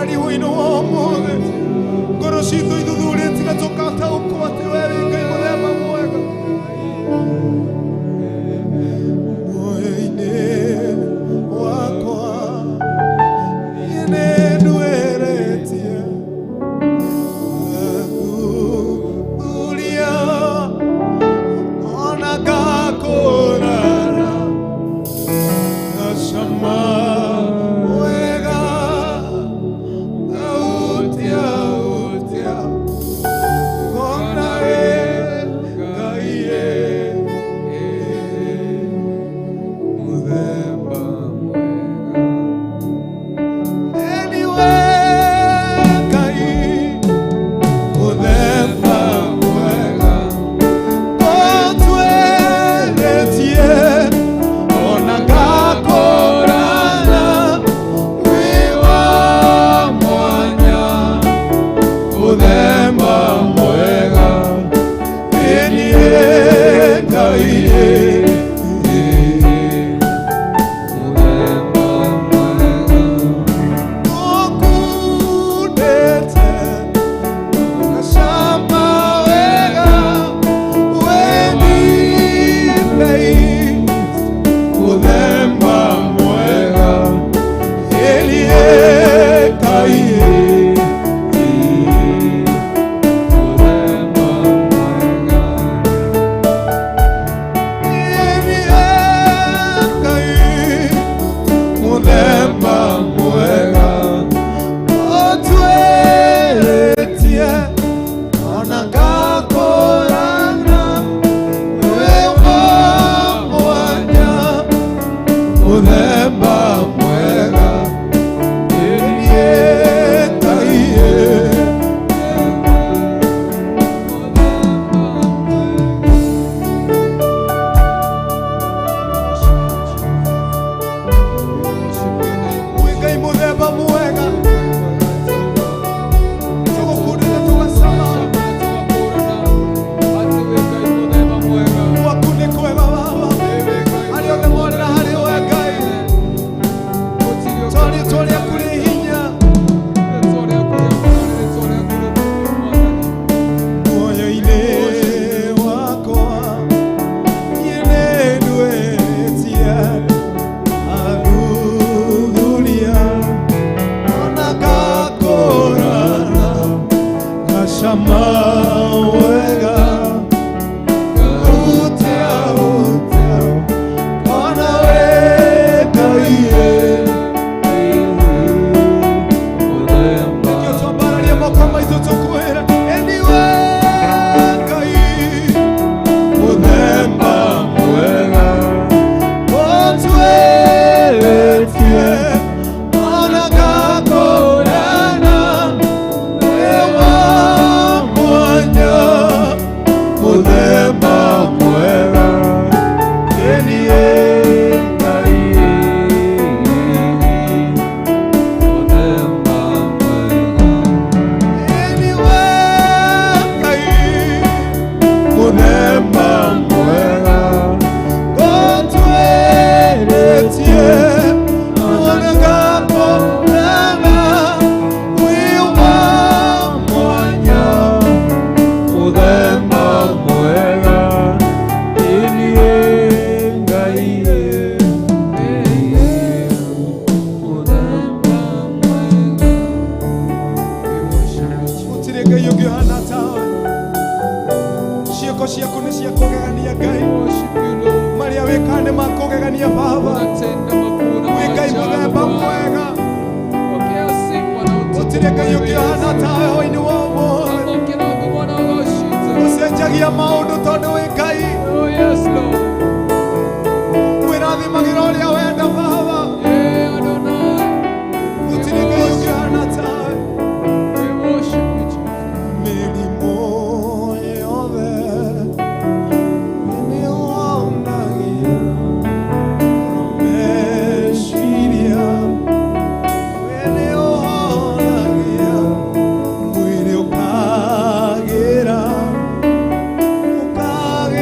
Tũkwambararia hwaĩ-inĩ wa ũmũthĩ. Ngoro citũ ithuthurĩtie na tũkataũkwo atĩ we wĩ Ngai mũthemba mwega. Muoyo-inĩ wakwa niĩ nĩnduĩrĩtie ngathuthuria ona ngakũrana ngacama wega ngautia utia ngona wĩ Ngai Mũthemba mwega. Anyway, Ngai mũthemba mwega ũtweretie ona ngakũrana wĩ wa mwanya mũthemba mwega ĩniĩ Ngai Mũthemba mwega. ũkundĩte ngacama wega wĩ mũthemba mwega ĩniĩ Ngai Mũthemba mwega. Mũthemba mwega ũtweretie ona ngakũrana wĩ wa mwanya mũthemba mwega ĩniĩ Ngai wĩ Ngai mũthemba mwega tũgũkundĩte tũgacama gwaku nĩ kwega Baba arĩa othe morĩra harĩ we Ngai tondũ rĩĩtwa rĩaku rĩ hinya muoyo-inĩ wakwa niĩ nĩnduĩrĩtie athuthuria ona ngakũrana ngacama wega ngautia utia ngona wĩ Ngai Nĩkĩo twambararia moko maitũ tũkwĩre ĩniwe Ngai mũthemba mwega ũtweretie ona ngakũrana wĩ wa mwanya mũthemba mwega ĩniĩ Ngai ĩniwe Ngai mũthemba mwega ũtweretie ona ngakũrana wĩ wa mwanya Mũthemba mwega ĩniĩ Ngai mũthemba mwega gũtirĩ Ngai ũngĩ ũhana tawe ciĩko ciaku nĩ cia kũgegania Ngai marĩa wĩkaga nĩ ma kũgegania Baba wĩ Ngai mũthemba mwega gũtirĩ Ngai ũngĩ ũhana tawe hwaĩ-inĩ wa ũmũthĩ ũcenjagia maũndũ tondũ wĩ Ngai wĩrathimagĩra ũrĩa wenda Baba gũtirĩ Ngai ũngĩ ũhana tawe mĩrimũ yothe nĩwonagia meciria we nĩũhonagia mwĩrĩ ũkagĩra ũkagĩra.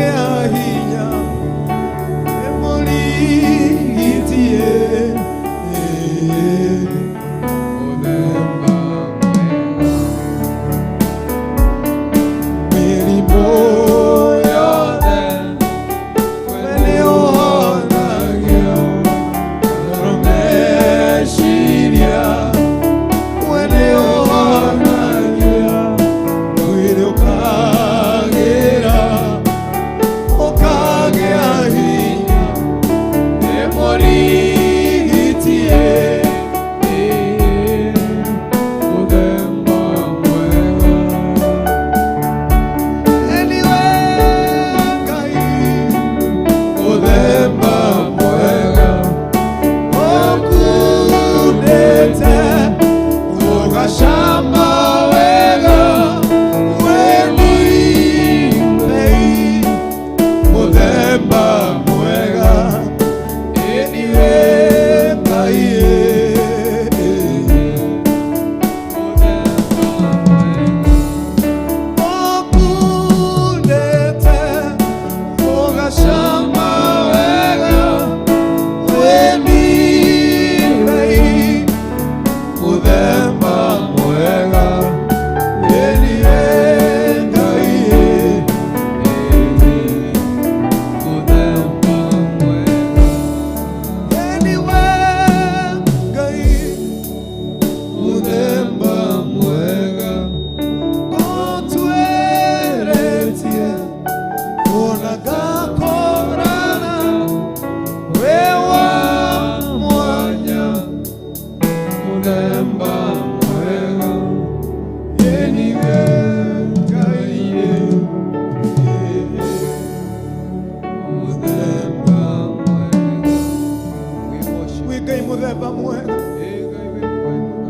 Muthemba mwega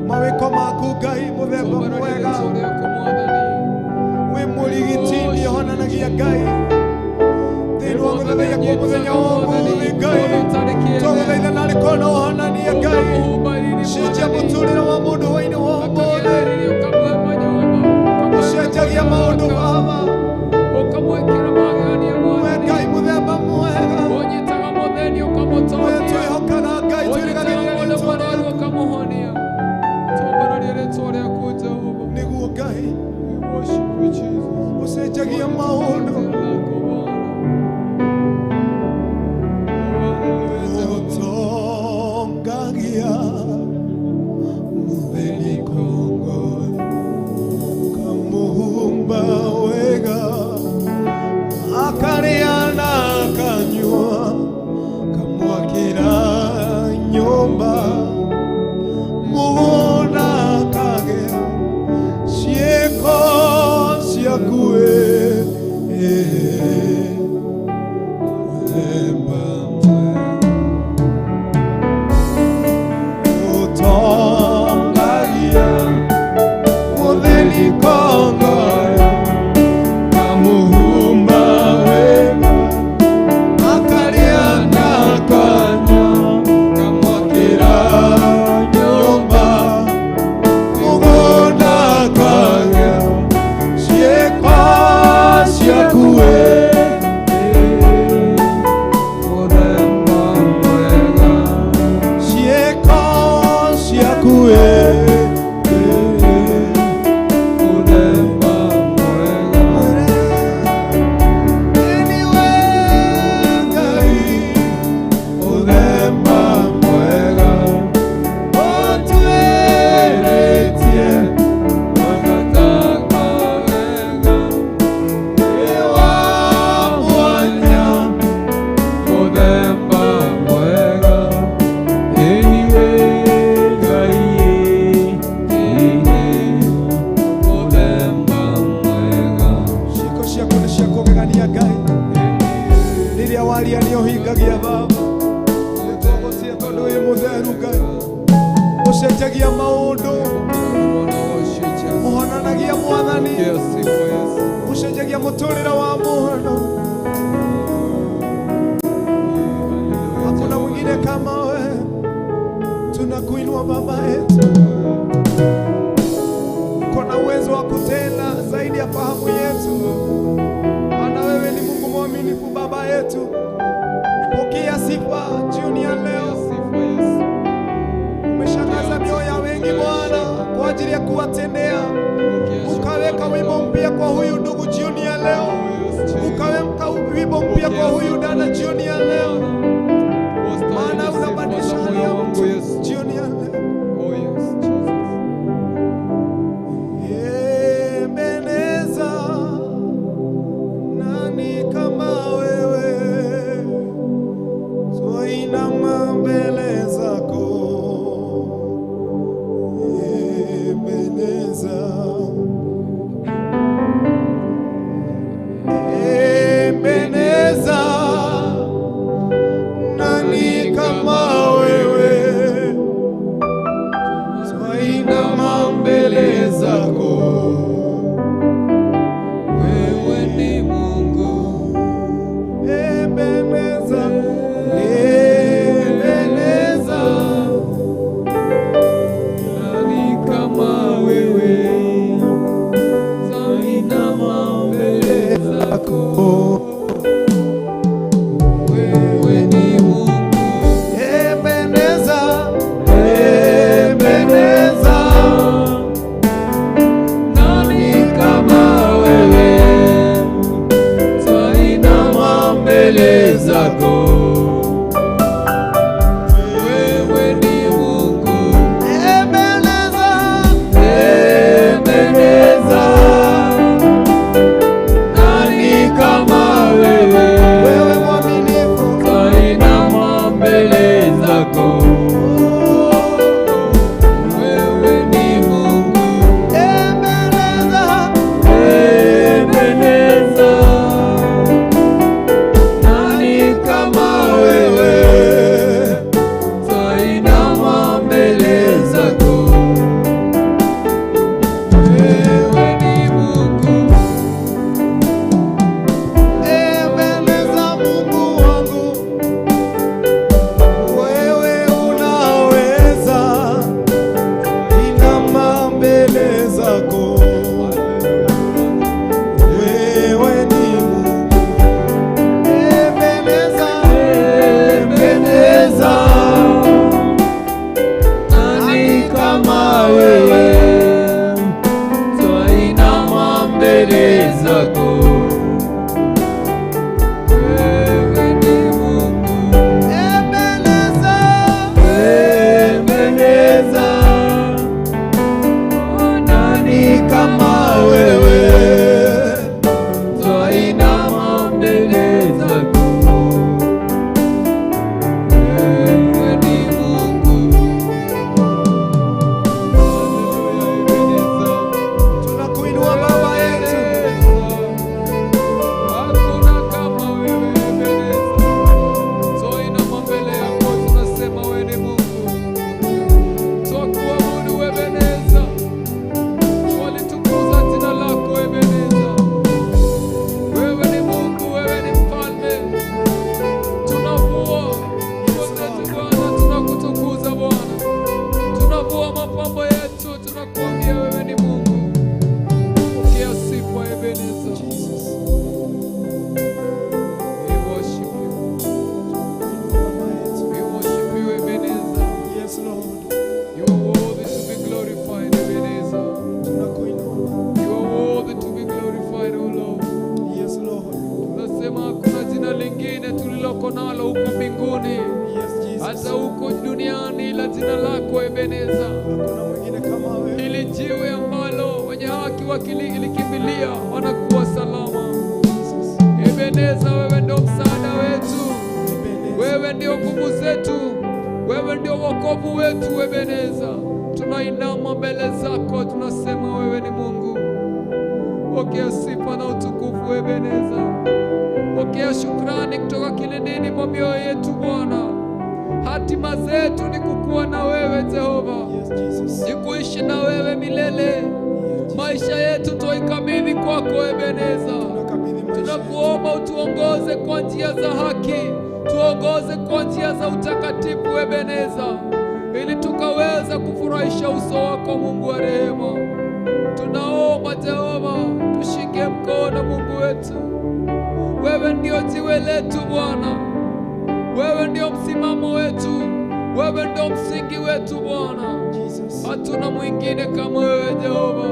mawĩko maku Ngai muthemba mwega wĩ mũrigiti nĩũhonanagia Ngai thĩinĩ wa gũthathaiya kwa mũthenya wa ũmũthĩ Ngai twagũthaitha narĩ korwo no ũhonanie Ngai cenjia mũtũrĩre wa mũndũ hwainĩ wa ũmũthĩ ũcenjagia maũndũ Baba we Ngai muthemba mwega we twĩhokaga Ngai twĩrĩgagĩrĩra rĩtwa rĩaku nĩguo Ngai ũcenjagia maũndũ ũtongagia mũtheni kongoi kamuhumba wega akarĩa na akanyua kamwakĩra nyũmba mũgũnda akagĩa ciĩko ciaku mũthemba ũtongagia mũtheni kongoi kamuhumba wega akarĩa na akanyua kamwakĩra nyũmba mũgũnda akagĩa ciĩko ciaku ciĩko ciaku Ciĩko ciaku nĩ cia kũgegania Ngai rĩrĩa waria nĩ ũhingagia Baba nĩtwagũtĩa tondũ wĩ mũtheru Ngai ũcenjagia maũndũ ũhonanagia Mwathani ũcenjagia mũtũrĩre wa mũndũ hakuna mwingine kama wewe tunakuinua Baba yetu uko na uwezo wa kutenda zaidi ya fahamu yetu maana wewe ni Mungu mwaminifu Baba yetu pokea sifa jioni ya leo umeshangaza mioyo ya wengi Bwana kwa ajili ya kuwatendea ukaweka wimbo mpya kwa huyu ndugu jioni ya leo ukaweka wimbo mpya kwa huyu dada jioni ya leo maana unabadilisha hali ya mtu jioni ya leo Ebeneza, nani kama wewe? Twainama mbele zako. Ebeneza, Ebeneza, nani kama wewe? jina lako Ebeneza. Hakuna mwingine kama wewe. Hili jiwe ambalo wenye haki wakilikimbilia wanakuwa salama. Ebeneza, wewe ndio msaada wetu, wewe ndio nguvu zetu, wewe ndio wokovu wetu. Ebeneza, tunainama mbele zako, tunasema wewe ni Mungu. Pokea sifa na utukufu Ebeneza, pokea shukrani kutoka kilindini mwa mioyo yetu Bwana. Hatima zetu ni kukuwa na wewe Jehova, Yes, Jesus. ni kuishi na wewe milele. Maisha yetu twaikabidhi kwako Ebeneza. Tunakabidhi maisha yetu. Tunakuomba utuongoze kwa njia za haki, tuongoze kwa njia za utakatifu Ebeneza, ili tukaweza kufurahisha uso wako Mungu wa rehema. Tunaomba Jehova, tushike mkono Mungu wetu. Wewe ndio jiwe letu Bwana, wewe ndio msimamo wetu, wewe ndio msingi wetu Bwana. Jesus. Hatuna mwingine kama wewe Jehova.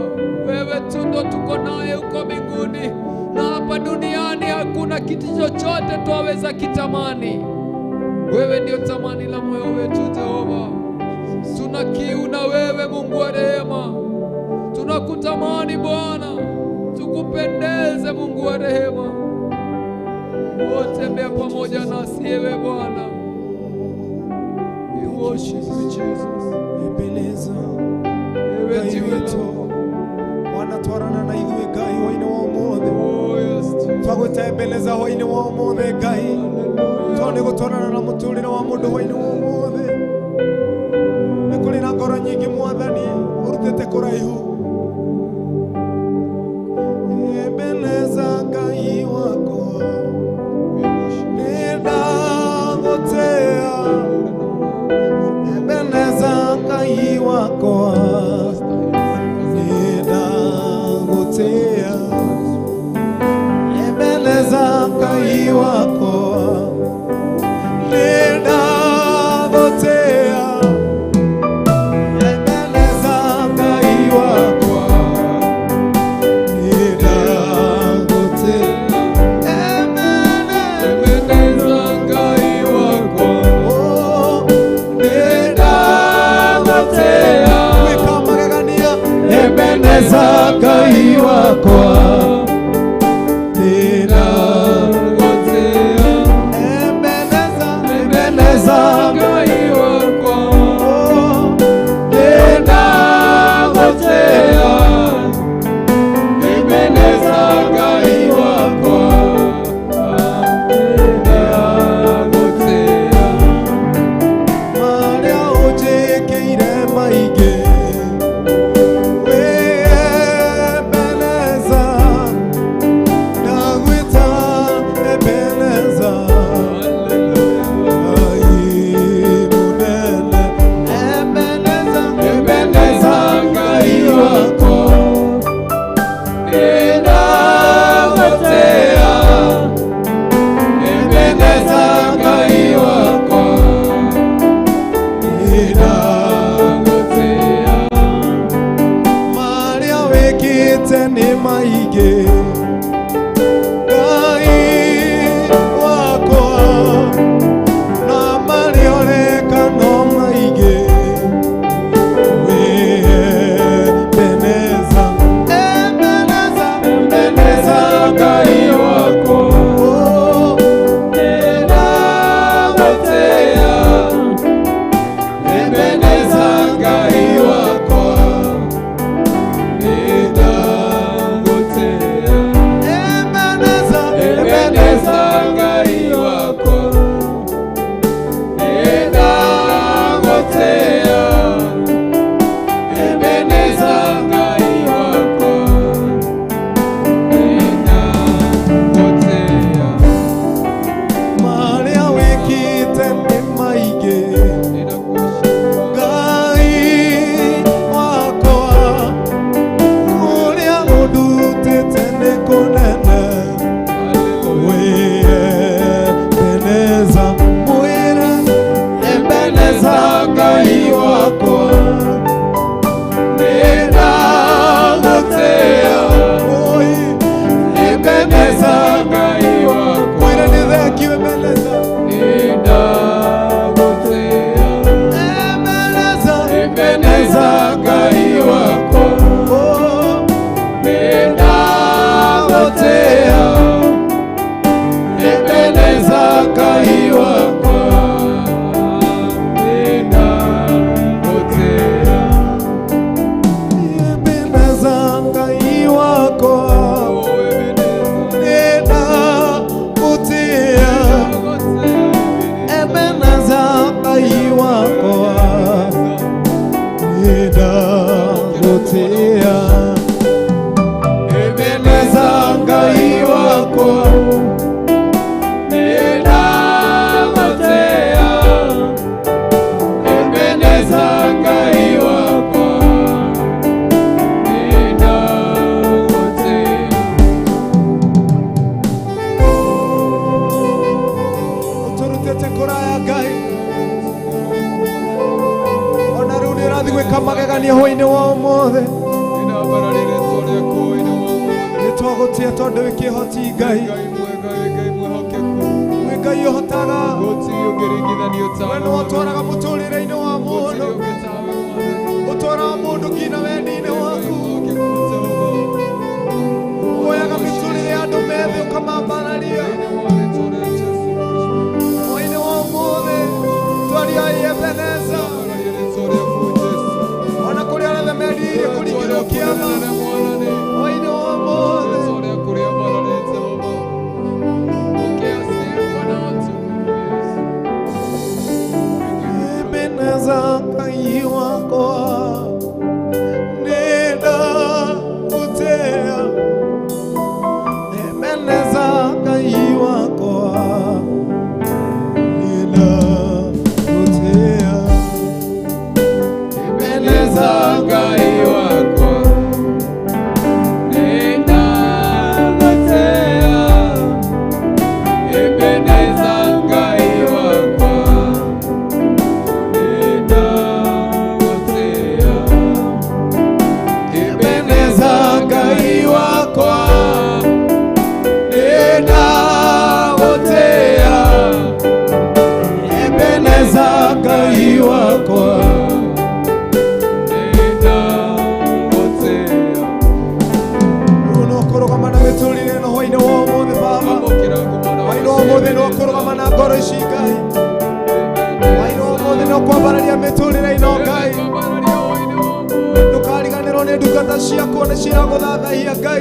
Wewe tu ndo tuko naye huko mbinguni, na hapa duniani hakuna kitu chochote twaweza kitamani. Wewe ndio tamani la moyo wetu Jehova. Tuna kiu na wewe Mungu wa rehema, tunakutamani Bwana, tukupendeze Mungu wa rehema. Tembea pamoja nasi ewe Bwana. We worship you Jesus. Ebeneza. Ewe Ngai jiwe witũ letu. wanatwarana na ithuĩ Ngai hwainĩ wa ũmũthĩ. Oh, yes, Jesus. Twagwĩta Ebeneza hwainĩ wa ũmũthĩ Ngai, tondũ nĩ gũtwarana na mũtũrĩre wa mũndũ hwainĩ wa ũmũthĩ. Nĩ kũrĩ na ngoro nyingĩ Mwathani ũrutĩte kũraihu. Ebeneza Ngai wakwa, nĩ ndagũtĩa. Ebeneza Ngai wakwa, nĩ ndagũtĩa. Ebeneza Ngai wakwa, nĩ ndagũtĩa. Ebeneza Ngai wakwa, nĩ ndagũtĩa. Ebeneza Ngai wakwa. Oh, nĩ ndagũtĩa. Wĩka magegania. Ebeneza Ngai wakwa, nĩ ndagũtĩa. Ebeneza, Ebeneza Ngai wakwa. Oh, nĩ ndagũtĩa. Ebeneza Ngai wakwa. Ndagũtĩa. Marĩa ũnjĩkĩire maingĩ, wĩ Ebeneza, ndagwĩta Ebeneza, Ngai mũnene. Ebeneza, Ebeneza Ngai wakwa. Nĩndagũtĩa. Ebeneza Ngai wakwa. Nĩndagũtĩa. Marĩa wĩkĩte nĩ maingĩ, Ngai wakwa, na marĩa ũreka no maingĩ, wĩ Ebeneza. Ebeneza, Ebeneza Ngai wakwa. oh, Nĩndagũtĩa. Ebeneza Ngai wakwa. Nĩndagũtĩa. Ebeneza Ngai wakwa Nĩndagũtĩĩa Ebeneza Ngai wakwa Nĩndagũtĩĩa Ebeneza Ngai wakwa Nĩndagũtĩĩa Ebeneza Ngai wakwa Nĩndagũtĩĩa Ebeneza Ngai wakwa Nĩndagũtĩĩa Ebeneza Ngai wakwa Nĩndagũtĩĩa Ũtũrutĩte kũraya Ngai ona rĩu nĩũrathiĩ gwĩka magegania hwaĩ-inĩ wa ũmũthĩ nĩtwagũtĩa tondũ wĩ kĩhoti Ngai wĩ Ngai ũhotaga we nĩwe ũtwaraga mũtũrĩre-inĩ wa mũndũ ũtwaraga mũndũ nginya wendi-inĩ waku woyaga mĩtũrĩre ya andũ methĩ ũkamambararia hwaĩ-inĩ wa ũmũthĩ twariai Ebeneza ona kũrĩa arĩa mendirie kũringĩrwo kĩama hwaĩ-inĩ wa ũmũthĩ Ebeneza Ngai wakwa Nĩndagũtĩĩa Ebeneza Ngai wakwa Nĩndagũtĩĩa Ebeneza Ngai wakwa Nĩndagũtĩĩa Ebeneza Ngai wakwa Nĩndagũtĩĩa Ebeneza Ngai wakwa Nĩndagũtĩĩa Ebeneza Ngai wakwa Nĩndagũtĩĩa Rĩu no kũrũgama na mĩtũrĩre ĩno hwaĩ-inĩ wa ũmũthĩ Baba hwaĩ-inĩ wa ũmũthĩ no kũrũgama na ngoro ici Ngai hwaĩ-inĩ wa ũmũthĩ no kwambararia mĩtũrĩre ĩno Ngai ndũkariganĩrwo nĩ ndungata ciaku nĩ ciragũthathaiya Ngai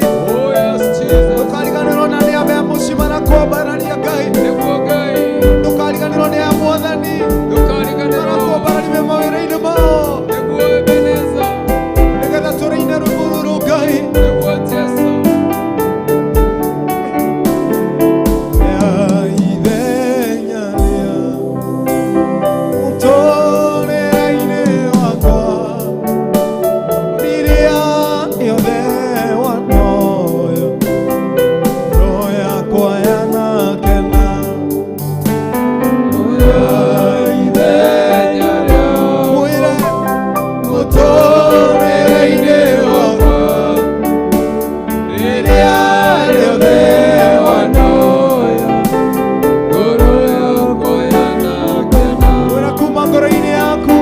ndũkariganĩrwo na nĩ a me mũciĩ marakwambararia Ngai ndũkariganĩrwo nĩ a Mwathani marakwambararia me mawĩra-inĩ mao nĩgetha tũrĩine rwĩmbo rũrũ Ngai Ya ithenya rĩa mũtũrĩre-inĩ wakwa rĩrĩa rĩothe wanoyo roho yakwa yanakena mwĩre mũtũrĩre-inĩ wakwa rĩrĩa rĩothe wanoyo mwĩra kuma ngoro-inĩ yaku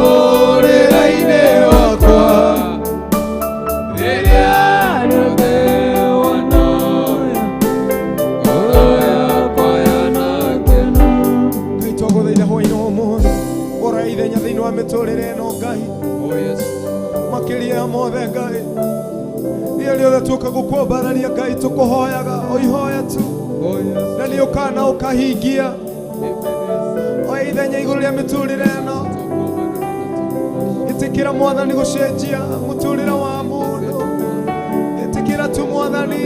Mũtũrĩre-inĩ wakwa rĩrĩa rĩothe wanoya ngoro yakwa yanakena Ngai twagũthaitha hwaĩ-inĩ wa ũmũthĩ ũroe ithenya thĩinĩ wa mĩtũrĩre ĩno Ngai makĩria ya mothe Ngai rĩrĩa rĩothe tuoka gũkwambararia Ngai tũkũhoyaga o ihoya tu na nĩ ũkaga na ũkahingia oya ithenya igũrũ rĩa mĩtũrĩre ĩno ĩtĩkĩra Mwathani gũcenjia mũtũrĩre wa mũndũ ĩtĩkĩra tu Mwathani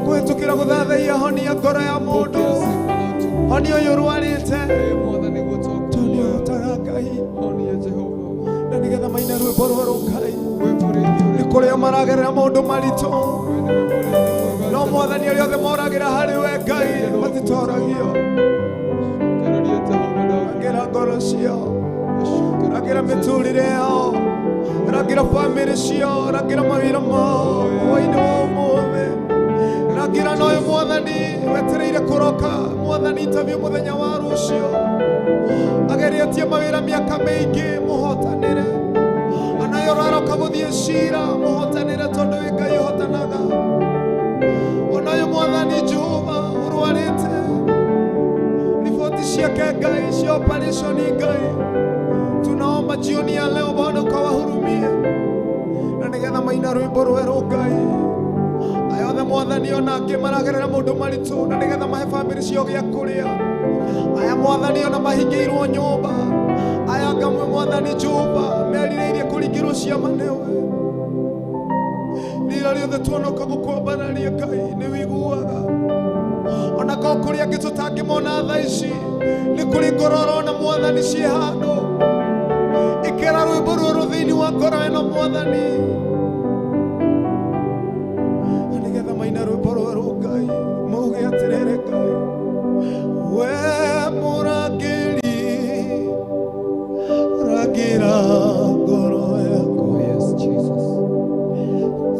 kũhĩtũkĩra gũthathaiya honia ngoro ya mũndũ honia ũyũ ũrwarĩte tondũ nĩ ũhotaga Ngai na nĩgetha maine rwĩmbo rwerũ Ngai nĩ kũrĩa maragerera maũndũ maritũ no Mwathani arĩa othe moragĩra harĩ we Ngai matitoragio rangĩra ngoro ciao rangĩra mĩtũrĩre yao rangĩra bamĩrĩ ciao rangĩra mawĩra mao hwaĩ-inĩ wa ũmũthĩ Rangira na ũyũ mwathani wetereire kũroka mwathani interview mũthenya wa rũciũ ageretie mawĩra mĩaka mĩingĩ mũhotanĩre anayo ũraroka gũthiĩ cira mũhotanĩre tondũ wĩ Ngai ũhotanaga ona ũyũ mwathani Jehova ũrwarĩte riboti ciake Ngai cia operation Ngai tunaomba jioni ya leo Bwana ukawahurumie na nĩgetha maina rwĩmbo rwerũ Ngai aya othe mwathani ona angĩ maragerera maũndũ maritũ na nĩgetha mahe bamĩrĩ ciao gĩa kũrĩa aya mwathani ona mahingĩirwo nyũmba aya ngamwe mwathani Jehova merirĩirie kũringĩrwo ciama nĩwe rĩrĩa rĩothe tuonoka gũkwambararia Ngai nĩ wĩiguaga ona korwo kũrĩ angĩ tũtangĩmona thaa ici nĩ kũrĩ ngoro ũrona mwathani ciĩ handũ ĩkĩra rwĩmbo rũrũ thĩinĩ wa ngoro ĩno mwathani na nĩgetha maina rwĩmbo rwerũ Ngai mauge atĩrĩrĩ Ngai we mũrangĩri rangĩra ngoro yakwa. Oh yes, Jesus.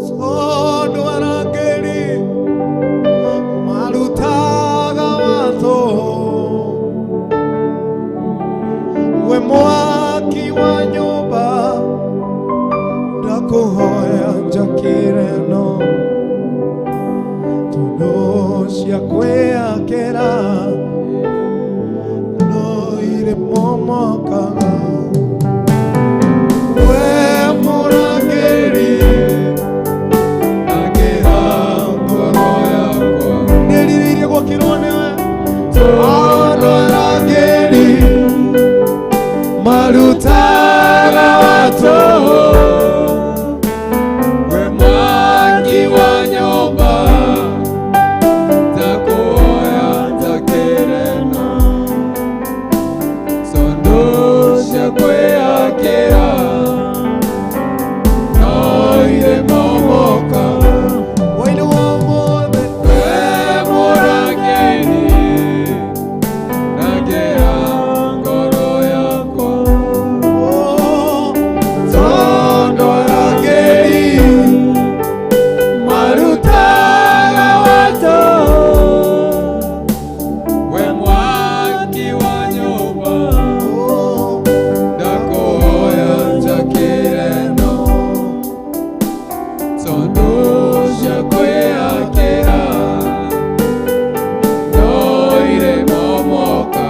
Tondũ arangĩri marutaga watho we mwaki wa nyũmba ndakũhoya njakĩre no tondũ cia kwĩakĩra no irĩ momokaga we mũrangĩri Rangĩra ngoro yakwa. nĩrirĩirie gwakĩrwo nĩwe tondũ arangĩri marutaga watho We mwaki wa nyũmba ndakuhoya njakĩre no tondũ cia kwĩakĩra no irĩ momokaga. Waini wa ũmũthĩ We mũrangĩri rangĩra ngoro yakwa. Tondũ arangĩri marutaga watho We mwaki wa nyũmba ndakuhoya njakĩre no tondũ cia kwĩakĩra no irĩ momoka.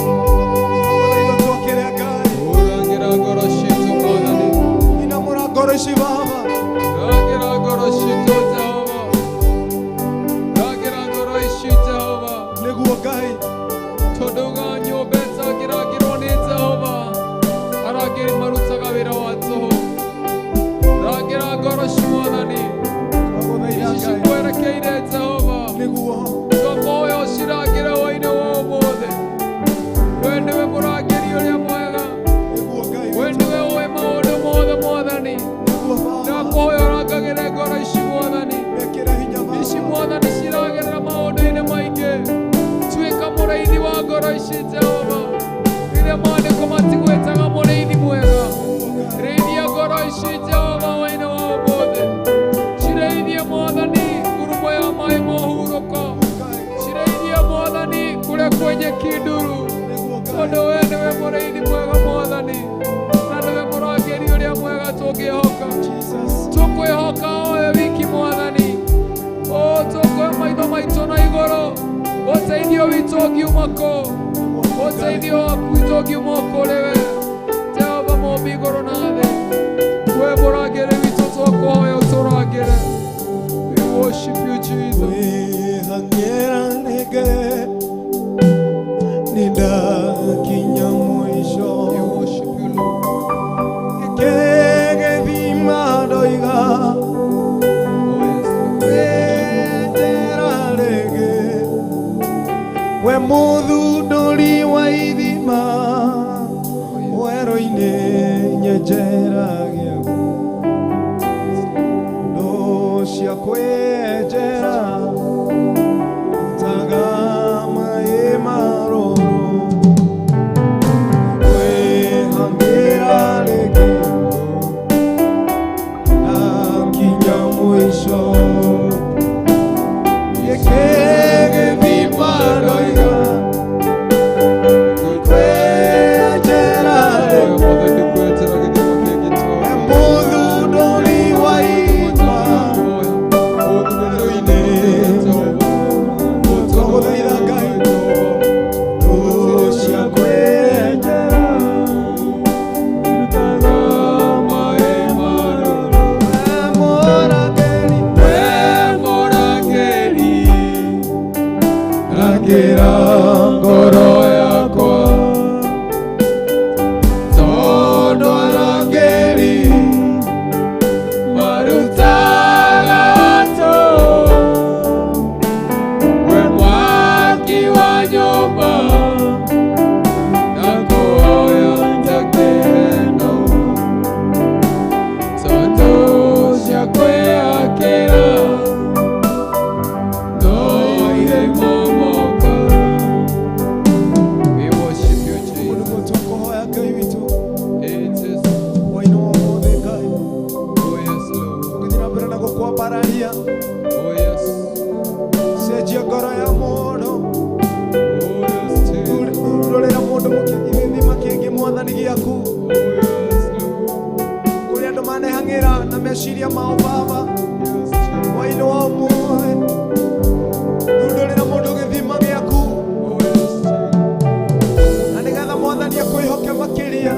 Twagũthaitha twakĩre Ngai Ũrangĩra ngoro citũ Mwathani, inamũra ngoro ici Baba rangĩra ngoro citũ Jehova, rangĩra ngoro ici Jehova. nĩguo Ngai Tondũ ga nyũmba ĩtangĩrangĩrwo nĩ Jehova, arangĩri marutaga wĩra wa tũhũ. Rangĩra ngoro ci Mwathani, twagũthaitha ici Ngai cikwerekeire Jehova. nĩguo Twakuhoya ũcirangĩre hwaĩ-inĩ wa ũmũthĩ. We nĩwe mũrangĩri ũrĩa mwega, nĩguo Ngai we nĩwe ũĩ maũndũ mothe Mwathani. nĩguo Baba Ndakuhoya ũrangagĩre ngoro ici Mwathani. mekĩre hinya Ici Baba Mwathani ciragerera maũndũ-inĩ maingĩ. Tuĩka mũrĩithi wa ngoro ici Jehova. Rĩrĩa maandĩko matigwĩtaga mũrĩithi mwega. Rĩithia ngoro ici Jehova hwaĩ-inĩ wa ũmũthĩ. Cirĩithie Mwathani ngurumo ya maĩ ma ũhurũko. Cirĩithie Mwathani kũrĩa kwenye kĩnduru. nĩguo Ngai Tondũ we nĩwe mũrĩithi mwega Mwathani. Na nĩwe mũrangĩri ũrĩa mwega tũngĩhoka. Jesus Tũkwĩhoka owe wiki Mwathani. O tũkwe maitho maitũ na igũrũ. Ũteithio witũ ũngiuma kũ? Ũteithio waku witũ ũngiuma kũrĩ we. Jehova mũmbi igũrũ na thĩ. We mũrangĩri witũ twakũhoya ũtũrangĩre. We worship you Jesus. Wĩhang'ĩra nĩngĩ nĩndakinya mũico We worship you Lord. gĩkĩgĩthima ndoiga Oh yes Lord. wĩnjĩra rĩngĩ we mũthundũri wa ithima werũ-inĩ nyenjera gĩaku ndũ cia kwĩenjera taga maĩ marũrũ kwĩhangĩra rĩngĩ Cenjia ngoro ya mũndũ. Rorera mũndũ gĩthima kĩngĩ Mwathani gĩaku. Kũrĩa andũ manehang'ĩra na meciria mao Baba. Hwaĩ-inĩ wa ũmũthĩ. Thundũrĩra mũndũ gĩthima gĩaku. Na nĩgetha Mwathani akwĩhoke makĩria.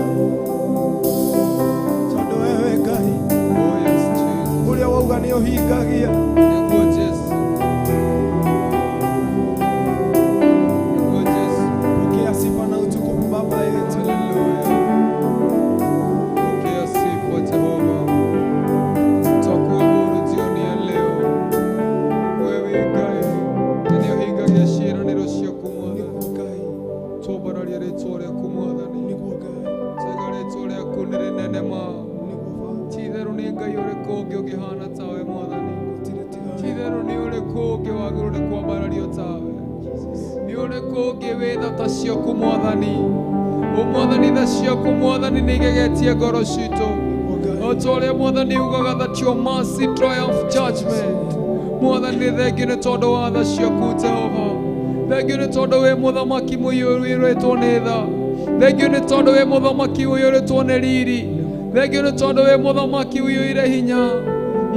Tondũ wewe Ngai ũrĩa wauga nĩ ũhingagia. Pokea sifa na utukufu Baba yetu. Pokea sifa Jehova. Twakuabudu jioni ya leo. Wewe Ngai nĩũhingagia ciĩranĩro ciaku Mwathani. Twambararia rĩtwa rĩaku Mwathani. Tega rĩtwa rĩaku nĩ rĩnene ma. Ti-itherũ nĩ Ngai ũrĩkũ ũngĩ ũngĩhana tawe Mwathani. Ti-itherũ nĩ ũrĩkũ ũngĩ wagĩrĩirwo nĩ kwambarario tawe. Nĩ ũrĩkũ ũngĩ wĩ tha ta ciaku Mwathani. O Mwathani, tha ciaku Mwathani nĩ igegetie ngoro citũ. O ta ũrĩa Mwathani ugaga that your mercy triumph judgment. Mwathani, thengiũ nĩ tondũ wa tha ciaku Jehova. Thengiũ nĩ tondũ wĩ mũthamaki mũiyũrĩtwo nĩ tha. Thengiũ nĩ tondũ wĩ mũthamaki ũiyũrĩtwo nĩ riri. Thengiũ nĩ tondũ wĩ mũthamaki ũiyũire hinya.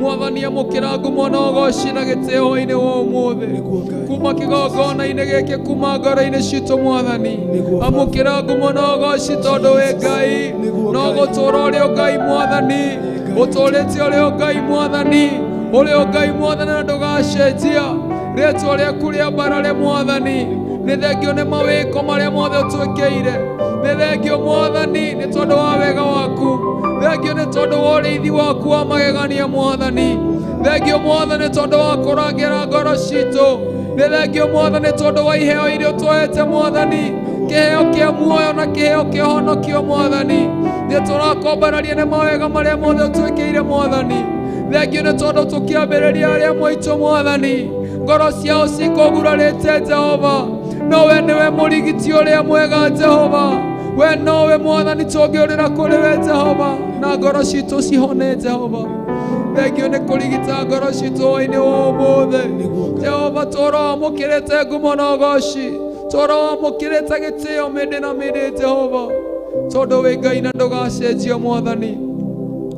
Mwathani, amũkĩra ngumo na ũgoci na gĩtĩo hwaĩ-inĩ wa ũmũthĩ. Kuma kĩgongona-inĩ gĩkĩ, kuma ngoro-inĩ citũ Mwathani, amũkĩra ngumo na ũgoci tondũ wĩ Ngai. No gũtũũra ũrĩ o Ngai Mwathani, ũtũũrĩte ũrĩ o Ngai Mwathani, ũrĩ o Ngai Mwathani na ndũgacenjia. Rĩtwa rĩaku rĩambarare Mwathani. Nĩ thengio nĩ mawĩko marĩa mothe ũtwĩkĩire. Nĩ thengio Mwathani nĩ tondũ wa wega waku. Thengio nĩ tondũ wa ũrĩithi waku wa magegania Mwathani. Thengio Mwathani nĩ tondũ wa kũrangĩra ngoro citũ. Nĩ thengio Mwathani tondũ wa iheo iria ũtũhete Mwathani. Kĩheo kĩa muoyo na kĩheo kĩa ũhonokio Mwathani. Nĩ tũrakwambararia nĩ mawega marĩa mothe ũtwĩkĩire Mwathani. Thengio nĩ tondũ tũkĩambĩrĩria arĩa mwaitũ Mwathani, ngoro ciao cikũgurarĩte Jehova. No we nĩwe mũrigiti ũrĩa mwega Jehova. We nowe Mwathani tũngĩũrĩra kũrĩ we Jehova, na ngoro citũ cihone Jehova. Thengio nĩ kũrigita ngoro citũ hwaĩ-inĩ wa ũmũthĩ. Jehova, tũroamũkĩrĩte ngumo na ũgoci, tũroamũkĩrĩte gĩtĩo mĩndĩ na mĩndĩ Jehova, tondũ wĩ Ngai na ndũgacenjia Mwathani.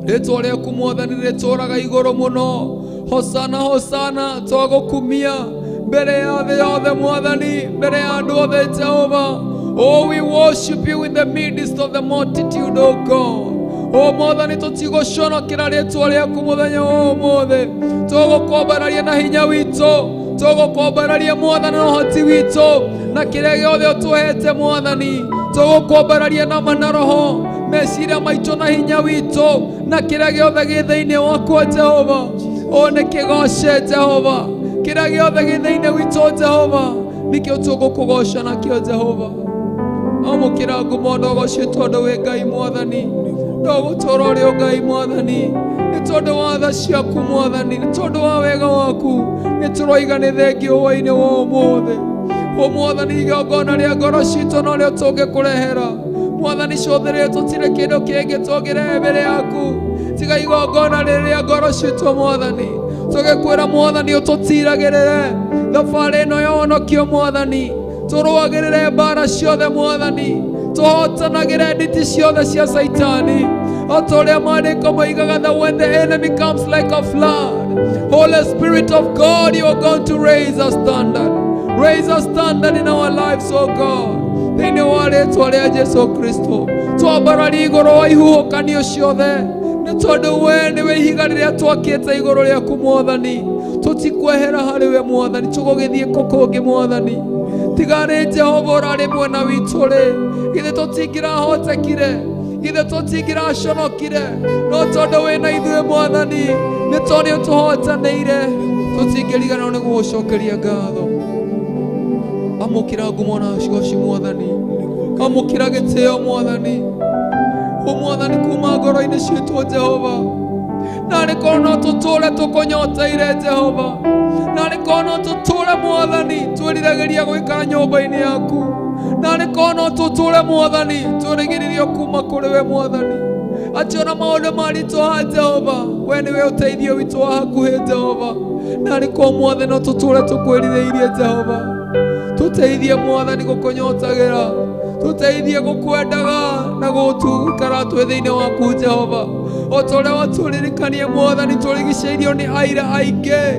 Rĩtwa rĩaku Mwathani rĩtũũraga igũrũ mũno. Hosana, hosana, twagũkumia mbere ya thĩ yothe Mwathani, mbere ya andũ othe Jehova. Oh, we worship you in the midst of the multitude, oh God. O Mwathani, tũtigũconokera rĩtwa rĩaku mũthenya wa ũmũthĩ. Tũgũkwambararia na hinya witũ, tũgũkwambararia Mwathani na ũhoti witũ, na kĩrĩa gĩothe ũtũhete Mwathani. Tũgũkwambararia na ma na roho, meciria maitũ na hinya witũ, na kĩrĩa gĩothe gĩ thĩinĩ wakwa Jehova. O nĩ kĩgoce Jehova. Kĩrĩa gĩothe gĩ thĩinĩ witũ Jehova, nĩkĩo tũgũkũgoca nakĩo Jehova. Amũkĩra ngumo na ũgoci tondũ wĩ Ngai Mwathani. Ndũgũtũũra ũrĩ o Ngai Mwathani, nĩ tondũ wa tha ciaku Mwathani, nĩ tondũ wa wega waku, nĩ tũroiga nĩ thengio hwaĩ-inĩ wa ũmũthĩ. O Mwathani, igongona rĩa ngoro citũ norĩo tũngĩkũrehera. Mwathani, cũthĩrĩrio tũtirĩ kĩndũ kĩngĩ tũngĩrehe mbere yaku tiga igongona rĩrĩ rĩa ngoro citũ Mwathani. Tũgĩkwĩra Mwathani ũtũtiragĩrĩre thabarĩ ĩno ya ũhonokio Mwathani, tũrũagĩrĩre mbara ciothe Mwathani, tũhotanagĩre nditi ciothe cia Saitani. O ta ũrĩa maandĩko moigaga, that when the enemy comes like a flood, Holy Spirit of God, you are going to raise a standard. Raise a standard in our lives, oh God. Thĩinĩ wa rĩtwa rĩa Jesu Kristo, twambararia igũrũ wa ihuhũkanio ciothe, nĩ tondũ we nĩwe ihiga rĩrĩa twakĩte igũrũ rĩaku Mwathani. Tũtikwehera harĩ we Mwathani, tũgũgĩthiĩ kũ kũngĩ Mwathani. Tiga rĩ Jehova ũrarĩ mwena witũ rĩ, githĩ tũtingĩrahotekire, githĩ tũtingĩraconokire, no tondũ wĩna ithuĩ Mwathani, nĩ tondũ ũtũhotanĩire, tũtingĩriganĩrwo nĩ gũgũcokeria ngatho. Amũkĩra ngumo na ũgoci Mwathani, amũkĩra gĩtĩo Mwathani. O Mwathani, kuma ngoro-inĩ citũ Jehova, narĩ korwo no tũtũũre tũkũnyoteire Jehova, narĩ korwo no tũtũũre Mwathani twĩriragĩria gũikara nyũmba-inĩ yaku, narĩ korwo no tũtũũre Mwathani twĩrĩgĩrĩrio kuma kũrĩ we Mwathani. Atĩ ona maũndũ maritũha Jehova, we nĩwe ũteithio witũ wa hakuhĩ Jehova. Na nĩ kwa mwathani no tũtũũre tũkwĩrirĩirie Jehova. Tũteithie mwathani gũkũnyotagĩra, tũteithie gũkwendaga na gũikara twĩ thĩinĩ waku Jehova. O ta ũrĩa watũririkanie mwathani tũrigicĩirio nĩ aira aingĩ,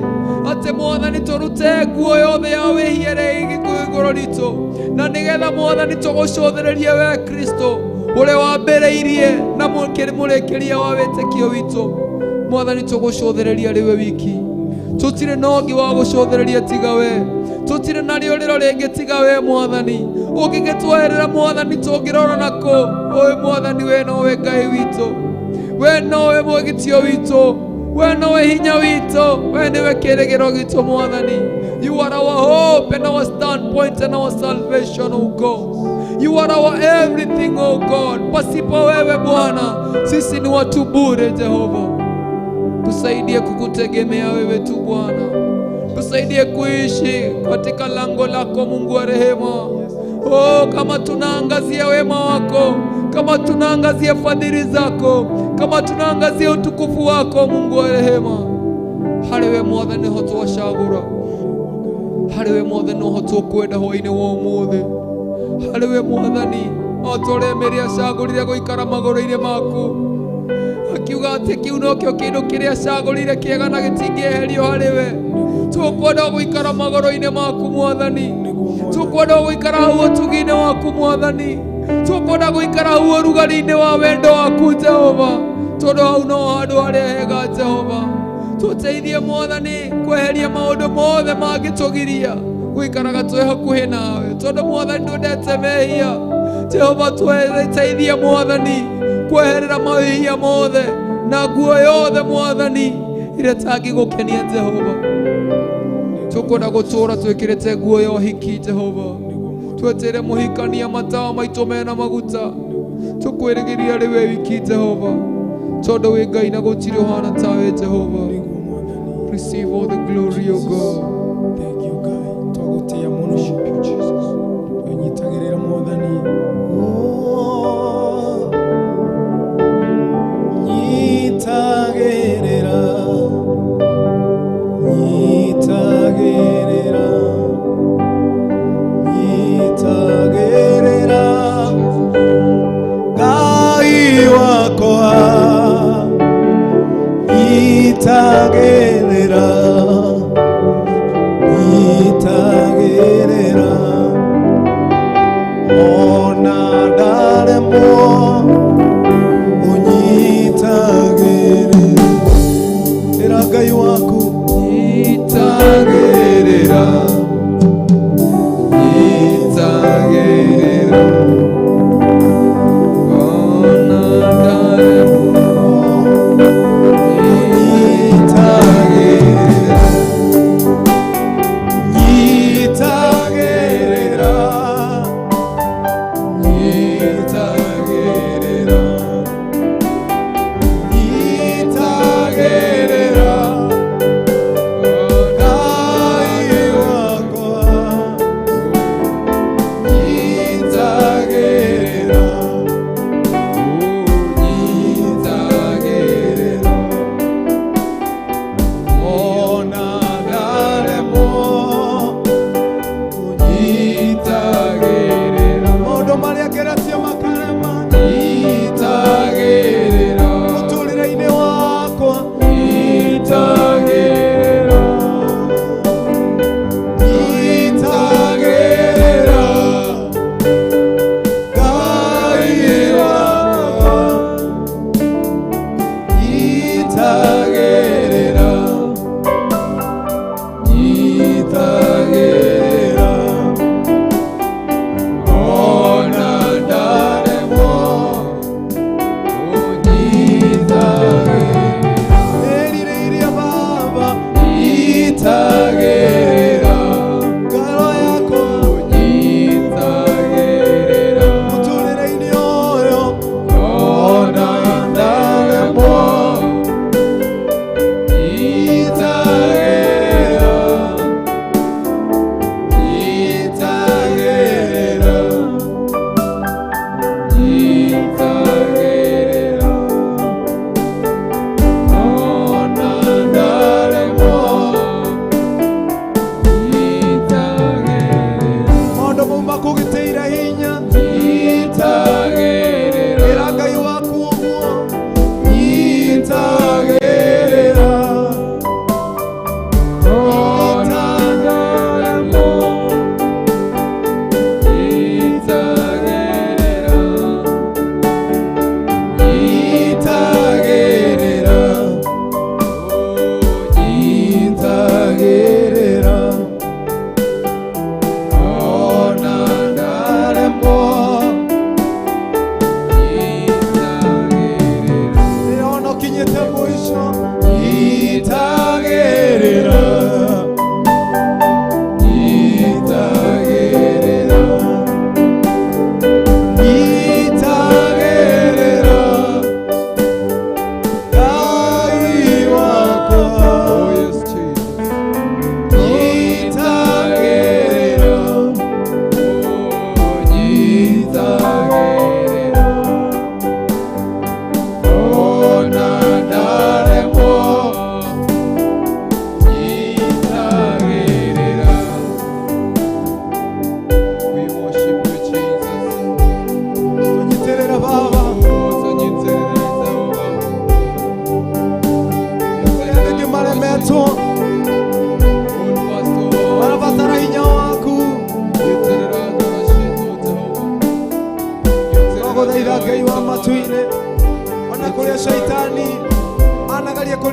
atĩ mwathani tũrute nguo yothe ya wĩhia ĩrĩa ĩ igũrũ ritũ, na nĩgetha mwathani tũgũcũthĩrĩrie we Kristo ũrĩa wambĩrĩirie na mũrĩkĩria wa wĩtĩkio witũ. Mwathani tũgũcũthĩrĩria rĩwe wiki, tũtirĩ na ũngĩ wa gũcũthĩrĩria tiga we, tũtirĩ na rĩũrĩro rĩngĩ tiga we mwathani. Ũngĩgĩtweherera mwathani tũngĩrora nakũ? Ũyũ mwathani we nowe Ngai witũ, we nowe mwĩgitio witũ, we nowe hinya witũ, we nĩwe kĩĩrĩgĩrĩro gitũ mwathani. You are our hope and our standpoint and our salvation, O God. You are our everything, O God. Pasipo wewe Bwana, sisi ni watu bure Jehova. Tusaidie kukutegemea wewe tu Bwana. Tusaidie kuishi katika lango lako Mungu wa rehema. Oh, kama tunaangazia wema wako, kama tunaangazia fadhili zako, kama tunaangazia utukufu wako Mungu wa rehema. Harĩ we mwathani ho twacagũra, harĩ we mwathani ho tũkwenda hwainĩ wa ũmũthĩ, harĩ we mwathani o ta ũrĩa Mary acagũrire gũikara magũrũ-inĩ maku, akiuga atĩ kĩu nokĩo kĩndũ kĩrĩa acagũrire kĩega na gĩtingĩeherio harĩ we. Tũkwenda gũikara magũrũ-inĩ maku mwathani, tũkwenda gũikara hau ũtugi-inĩ waku mwathani, tũkwenda gũikara hau ũrugarĩ-inĩ wa wendo waku Jehova, tondũ hau no handũ harĩa hega Jehova. Tũteithie mwathani kweheria maũndũ mothe mangĩtũgiria gũikaraga twĩ hakuhĩ nawe, tondũ mwathani ndwendete mehia. Jehova tũteithie mwathani kweherera mawĩhia mothe na nguo yothe mwathani ĩrĩa ĩtangĩgũkenia Jehova. Tũkwenda gũtũũra twĩkĩrĩte nguo ya ũhiki Jehova, tweteire mũhikania matawa maitũ mena maguta. Tũkwĩrĩgĩria rĩ we wiki Jehova, tondũ wĩ Ngai na gũtirĩ ũhana tawe Jehova. Receive all the glory, O God. Thank you, Ngai. Twagũtĩĩa mũno. Twĩnyitagĩrĩra mwathani. Oh, nyitagĩrĩra, nyitagĩrĩra, nyitagĩrĩra Ngai wakwa, nyitagĩrĩra, nyitagĩrĩra, ona ndaremwo ũnyitagĩrĩra. Ĩra Ngai waku. Nyitagĩrĩra, nyitagĩrĩra, ona ndaremwo Nyitagĩrĩra, nyitagĩrĩra, nyitagĩrĩra, nyitagĩrĩra Ngai wakwa, nyitagĩrĩra, nyitagĩrĩra, ona ndaremwo nyitagĩrĩra, maũndũ marĩa ngeretie makarema nyitagĩrĩra, mũtũrĩre-inĩ wakwa, nyitagĩrĩra, nyitagĩrĩra Ngai wakwa, nyitagĩrĩra, nyitagĩrĩra, ona ndaremwo ũnyitagĩrĩra, erirĩirie Baba, nyitagĩrĩra, ngoro yakwa ũnyitagĩrĩra, mũtũrĩre-inĩ ũyũ, ona ndaremwo nyitagĩrĩra,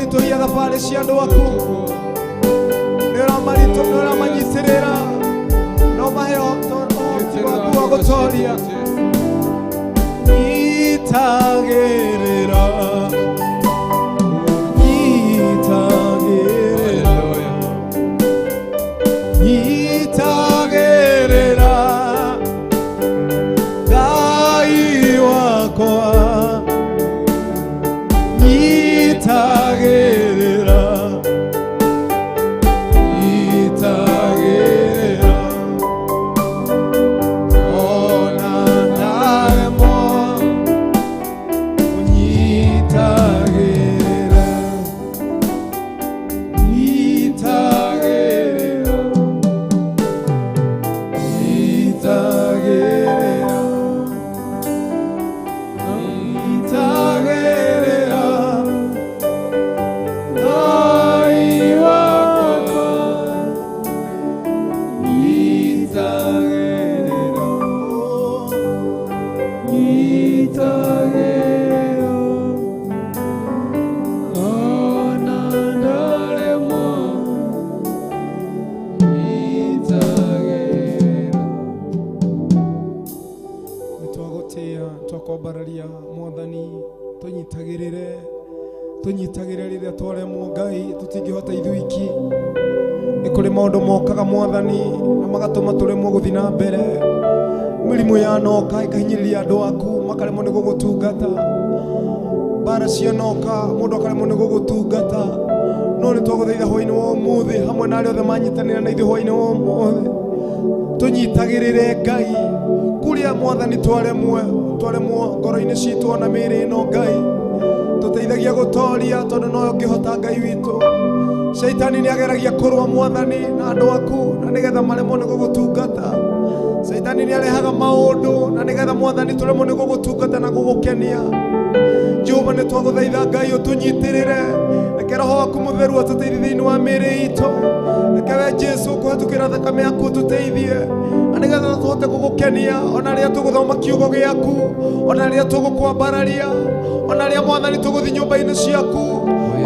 Ũraritũhia thabarĩ cia andũ aku, nĩ ũramanyitĩrĩra na ũmahe ũhoti waku wa gũtoria. Nyitagĩrĩra, nyitagĩrĩra, nyitagĩrĩra Ngai wakwa, nyitagĩrĩra, nyitagĩrĩra ona ndaremwo, nyitagĩrĩra, nyitagĩrĩra, nyitagĩrĩra, nyitagĩrĩra Ngai wakwa, nyitagĩrĩra, nyitagĩrĩra ona ndaremwo, nyitagĩrĩra. Nĩtwagũtĩĩa, twakwambararia Mwathani, tũnyitagĩrĩre, tũnyitagĩrĩre rĩrĩa twaremwo Ngai, tũtingĩhota ithuiki. Nĩ kũrĩ maũndũ mokaga Mwathani na magatũma tũremwo gũthiĩ na mbere. Mĩrimũ yanoka ĩkahinyĩrĩria andũ aku makaremwo nĩ gũgũtungata, mbara cianoka mũndũ akaremwo nĩ gũgũtungata. No nĩ twagũthaitha hwaĩ-inĩ wa ũmũthĩ hamwe na arĩa othe manyitanĩra na ithuĩ hwaĩ-inĩ wa ũmũthĩ, tũnyitagĩrĩre Ngai kũrĩa Mwathani twaremwo ngoro-inĩ citũ ona mĩĩrĩ ĩno Ngai, tũteithagia gũtoria tondũ nowe ũngĩhota Ngai witũ. Shaitani nĩ ageragia kũrũa Mwathani na andũ aku na nĩgetha maremwo nĩ gũgũtungata. Shaitani nĩ arehaga maũndũ na nĩgetha Mwathani tũremwo nĩ gũgũtungata na gũgũkenia. Jehova nĩ twagũthaitha Ngai ũtũnyitĩrĩre, reke Roho waku mũtheru atũteithie thĩinĩ wa mĩĩrĩ itũ, reke we Jesũ kũhetũkĩra thakame yaku ũtũteithie na nĩgetha tũhote gũgũkenia ona rĩrĩa tũgũthoma kiugo gĩaku, ona rĩrĩa tũgũkwambararia, ona rĩrĩa Mwathani tũgũthiĩ nyũmba-inĩ ciaku,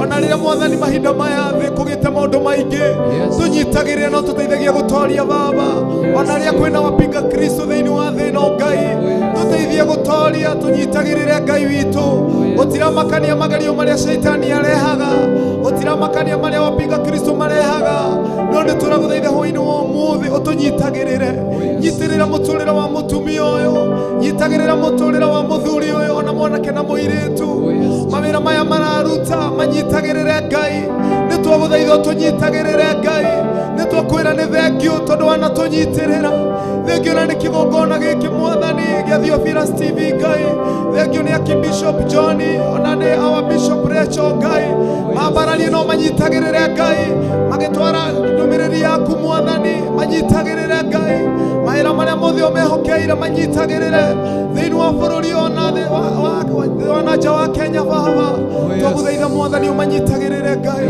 ona rĩrĩa Mwathani mahinda maya thĩ kũgĩte maũndũ maingĩ, tũnyitagĩrĩre na ũtũteithagia gũtoria Baba. Ona rĩrĩa kwĩna wapinga Kristo thĩinĩ wa thĩ ĩno Ngai, tũteithie gũtoria, tũnyitagĩrĩre Ngai witũ. Gũtiramakania magerio marĩa Shaitani arehaga, gũtiramakania marĩa wapinga Kristo marehaga, no nĩ tũragũthaitha hwaĩ-inĩ wa ũmũthĩ ũtũnyitagĩrĩre. Nyitĩrĩra mũtũrĩre wa mũtumia ũyũ, nyitagĩrĩra mũtũrĩre wa mũthuri ũyũ ona mwanake na mũirĩtu, mawĩra maya mararuta manyitagĩrĩre Ngai. Nĩ twagũthaitha ũtũnyitagĩrĩre Ngai, nĩ twakwĩra nĩ thengiũ tondũ wanatũnyitĩrĩra. Thengiũ na nĩ kĩgongona gĩkĩ Mwathani gĩa Theophilus TV Ngai, thengiũ nĩ Archbishop John ona nĩ our Bishop Rachel Ngai, mambararie no manyitagĩrĩre Ngai, magĩtwara ndũmĩrĩri yaku Mwathani, manyitagĩrĩre Ngai, mawĩra marĩa mothe ũmehokeire manyitagĩrĩre thĩinĩ wa bũrũri ona thĩ wa nja wa Kenya Baba. Twagũthaitha Mwathani ũmanyitagĩrĩre Ngai,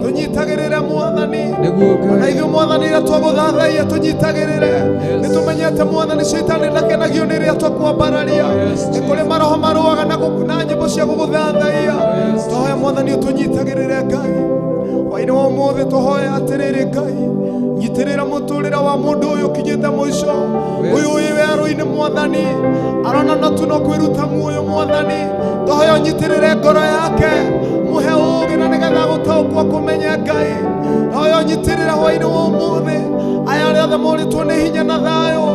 tũnyitagĩrĩre Mwathani, ona ithuĩ Mwathani rĩrĩa twagũthathaia tũnyitagĩrĩre. Nĩ tũmenyete Mwathani Shaitani ndakenagio nĩ rĩrĩa twakwambararia, nĩ kũrĩ maroho marũaga na nyĩmbo cia gũgũthathaia. Tũhoya Mwathani ũtũnyitagĩrĩre Ngai hwaĩ-inĩ wa ũmũthĩ. Tũhoya atĩrĩrĩ Ngai, nyitĩrĩra mũtũrĩre wa mũndũ ũyũ ũkinyĩte mũico, ũyũ wĩ werũ-inĩ Mwathani, arona no tu no kwĩruta muoyo Mwathani. Tũhoya ũnyitĩrĩre ngoro yake, mũhe ũũgĩ na nĩgetha gũtaũkwo kũmenya Ngai. Tũhoya ũnyitĩrĩre hwaĩ-inĩ wa ũmũthĩ aya arĩa othe morĩtwo nĩ hinya na thayũ,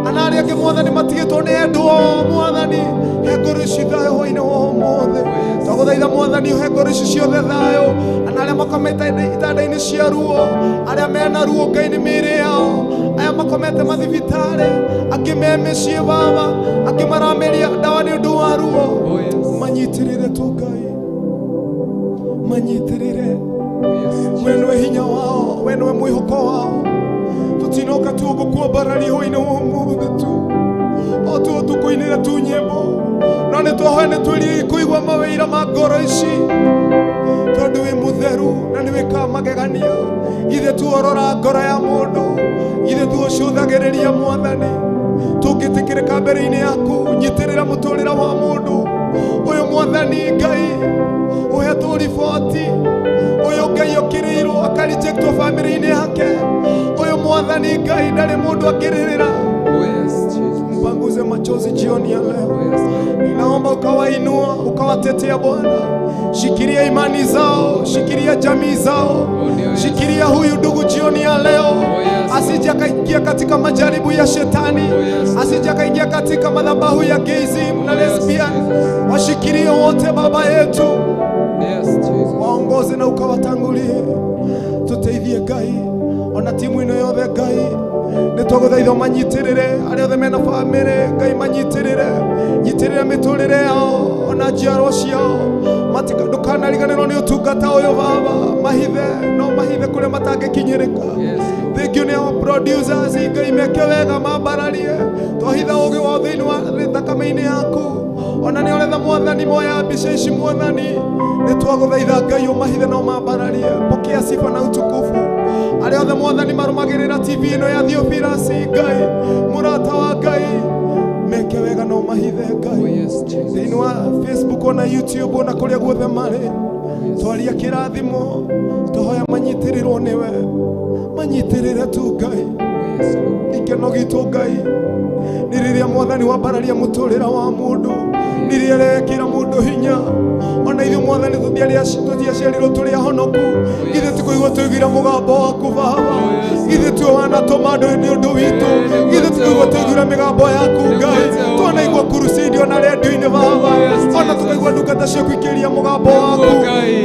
ana arĩa angĩ Mwathani matigĩtwo nĩ endwa ao Mwathani, he ngoro ici thayũ hwaĩ-inĩ wa ũmũthĩ. Twagũthaitha Mwathani ũhe ngoro ici ciothe thayũ, ana arĩa makomete itanda-inĩ cia ruo, arĩa mena ruo Ngai nĩ mĩĩrĩ yao, aya makomete mathibitarĩ, angĩ me mĩciĩ Baba, angĩ marameria ndawa nĩ ũndũ wa ruo. Manyitĩrĩre tu Ngai, manyitĩrĩre, we nĩwe hinya wao, we nĩwe mwĩhoko wao. Tũtinoka tu gũkwambararia hwaĩ-inĩ wa ũmũthĩ tu, o tu tũkũinĩra tu nyĩmbo, no nĩ twahoya nĩ twĩrirĩirie kũigua mawĩra ma ngoro ici, tondũ wĩ mũtheru na nĩ wĩkaga magegania. Githĩ tuorora ngoro ya mũndũ, githĩ tuũcũthagĩrĩria Mwathani, tũngĩtĩkĩrĩka mbere-inĩ yaku. Nyitĩrĩra mũtũrĩre wa mũndũ ũyũ Mwathani Ngai, Ũhetwo riboti ũyũ Ngai ũkĩrĩirwo akarejectwo bamĩrĩ-inĩ yake. Ũyũ Mwathani Ngai ndarĩ mũndũ akĩrĩrĩra. Oh yes, Jesus. Mpanguze machozi jioni ya leo. Oh yes, Lord. Ninaomba ukawainua, ukawatetea Bwana. Shikilia imani zao, shikilia jamii zao, shikilia huyu ndugu jioni ya leo, yes. asije akaingia katika majaribu ya shetani, Oh, yes. asije akaingia katika madhabahu ya gayism na Oh, yes, lesbian. Jesus. Washikilie wote Baba yetu, Yes, Jesus. waongoze na ukawatangulie. Tuteithie Ngai, ona timu ino yothe Ngai nĩ twagũthaitha ũmanyitirĩre arĩa othe mena bamĩrĩ Ngai manyitirĩre, nyitĩrĩre mĩtũrĩre yao ona njiarwa ciao, matika ndũkanariganĩrwo nĩ ũtungata ũyũ Baba, mahithe no mahithe kũrĩa matangĩkinyĩrĩka. Yes, Lord. Thank you nĩ our producers Ngai meke wega mambararie twahitha ũgĩ wao thĩinĩ wa thakame-inĩ yaku, ona nĩ ũretha Mwathani moya mbica ici Mwathani nĩ twagũthaitha Ngai ũmahithe na ũmambararie. Pokea sifa na utukufu. Arĩa othe Mwathani marũmagĩrĩra TV ĩno ya Theophilus Ngai mũrata wa Ngai meke wega na ũmahithe Oh Ngai yes, Jesus. thĩinĩ wa Facebook ona YouTube ona kũrĩa guothe marĩ, twaria kĩrathimo tũhoya manyitĩrĩrwo nĩwe, manyitĩrĩre tu Ngai. Oh yes, Lord. Gĩkeno gitũ Ngai nĩ rĩrĩa Mwathani wambararia mũtũrĩre wa mũndũ, nĩ rĩrĩa arekĩra mũndũ hinya. Ona ithuĩ Mwathani tũtiaciarirwo tũrĩ ahonoku, ithuĩ tũkũigua tũiguire mũgambo waku Baba, ithuĩ tiwe wanatũma andũ nĩ ũndũ witũ, ithuĩ tũkũigua tũiguire mĩgambo yaku Ngai, twanaigua crusade ona redio-inĩ Baba, ona tũkaigua ndungata ciaku ikĩria mũgambo waku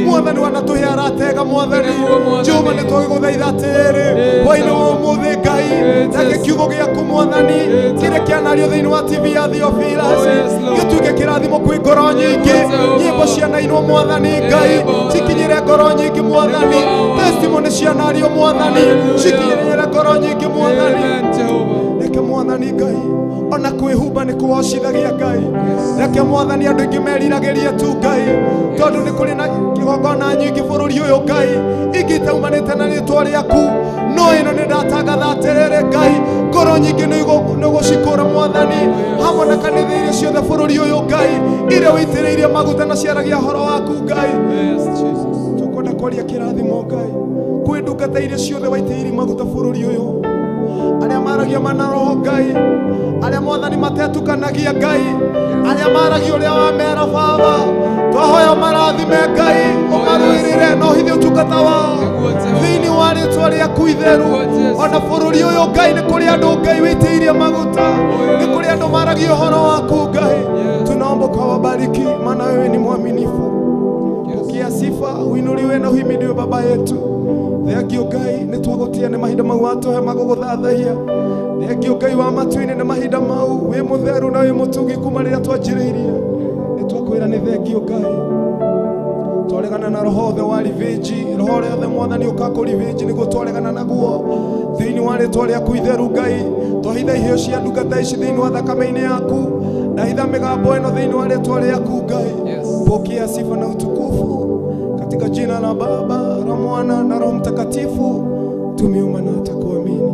Mwathani, wanatũhe aratega Mwathani Jehova, nĩ twagũthaitha atĩrĩrĩ hwaĩ-inĩ wa ũmũthĩ Ngai, reke kiugo gĩaku Mwathani kĩrĩa kĩanario thĩinĩ wa TV ya Theophilus gĩtuĩke kĩrathimo kwĩ ngoro nyingĩ, nyĩmbo cianainwo Mwathani Ngai cikinyĩre ngoro nyingĩ Mwathani, testimony cianario Mwathani cikinyĩre ngoro nyingĩ Mwathani. Amen, Jehovah. Reke Mwathani Ngai ona kwĩhumba nĩ kũgocithagia Ngai, reke Mwathani andũ aingĩ meriragĩrie tu Ngai, tondũ nĩ kũrĩ na kĩgongona nyingĩ bũrũri ũyũ Ngai ingĩ itaumanĩte na rĩtwa rĩaku, no ĩno nĩ ndatangatha atĩrĩrĩ Ngai, ngoro nyingĩ nĩ ũgũcikũra Mwathani, hamwe na kanitha iria ciothe bũrũri ũyũ Ngai iria wĩitĩrĩirie maguta na ciaragia ũhoro waku Ngai. Yes, Jesus. Tũkwenda kwaria kĩrathimo Ngai kwĩ ndungata iria ciothe waitĩrĩirie maguta bũrũri ũyũ, arĩa maragia mana roho Ngai, arĩa Mwathani matetukanagia Ngai, arĩa maragia ũrĩa wamera Baba, twahoya marathime Ngai, ũmarũĩrĩre na ũhithe ũtungata wao thĩinĩ wa rĩtwa rĩaku itheru. Ona bũrũri ũyũ Ngai nĩ kũrĩ andũ Ngai wĩitĩrĩirie maguta, nĩ kũrĩ andũ maragia ũhoro waku Ngai, tunaomba ukawabariki, maana wewe ni mwaminifu. Pokea sifa, uinuliwe na uhimidiwe Baba yetu. Thengio Ngai nĩ twagũtia nĩ mahinda mau watũhe magũgũthathaia. Thengio Ngai wa matu-inĩ nĩ mahinda mau wĩ mũtheru na wĩ mũtugi kuma rĩrĩa twanjĩrĩirie. Nĩ twakwĩra nĩ thengio Ngai. Twaregana na roho othe wa revenge, roho ũrĩa othe Mwathani ũka kũ revenge nĩguo twaregana naguo thĩinĩ wa rĩtwa rĩaku itheru Ngai. Twahitha iheo cia ndungata ici thĩinĩ wa thakame-inĩ yaku, ndahitha mĩgambo ĩno thĩinĩ wa rĩtwa rĩaku Ngai. Yes. Pokea sifa na utukufu katika jina la Baba, la Mwana na Roho Mtakatifu, tumeomba na hata kuamini.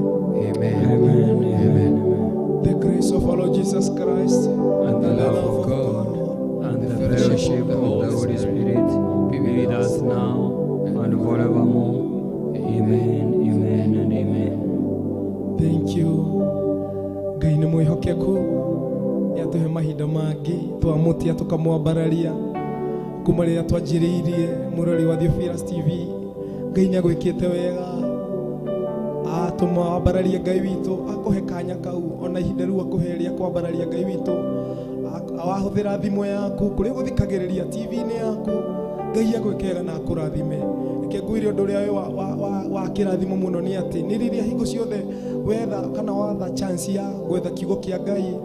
Amen. Amen, amen, amen. The grace of our Lord Jesus Christ And the love of God and the fellowship of the Holy Spirit be with us now and forevermore. Amen, amen, and amen. Thank you. Ngai nĩ mwĩhokeku, nĩatũhe mahinda mangĩ twamũtia tũkamwambararia kuma rĩrĩa twanjĩrĩirie mũrori wa Theophilus TV. Ngai nĩagwĩkĩte wega, atũma wambararie Ngai witũ, akũhe kanya kau ona ihinda rĩu akũhe rĩa kwambararia Ngai witũ. Wahũthĩra thimũ yaku kũrĩa ũgũthikagĩrĩria TV-inĩ yaku, Ngai agwĩke wega na akũrathime. Reke ngwĩre ũndũ ũrĩa wĩ wa kĩrathimo mũno nĩ atĩ nĩ rĩrĩa hingo ciothe wetha kana watha chance ya gwetha kiugo kĩa Ngai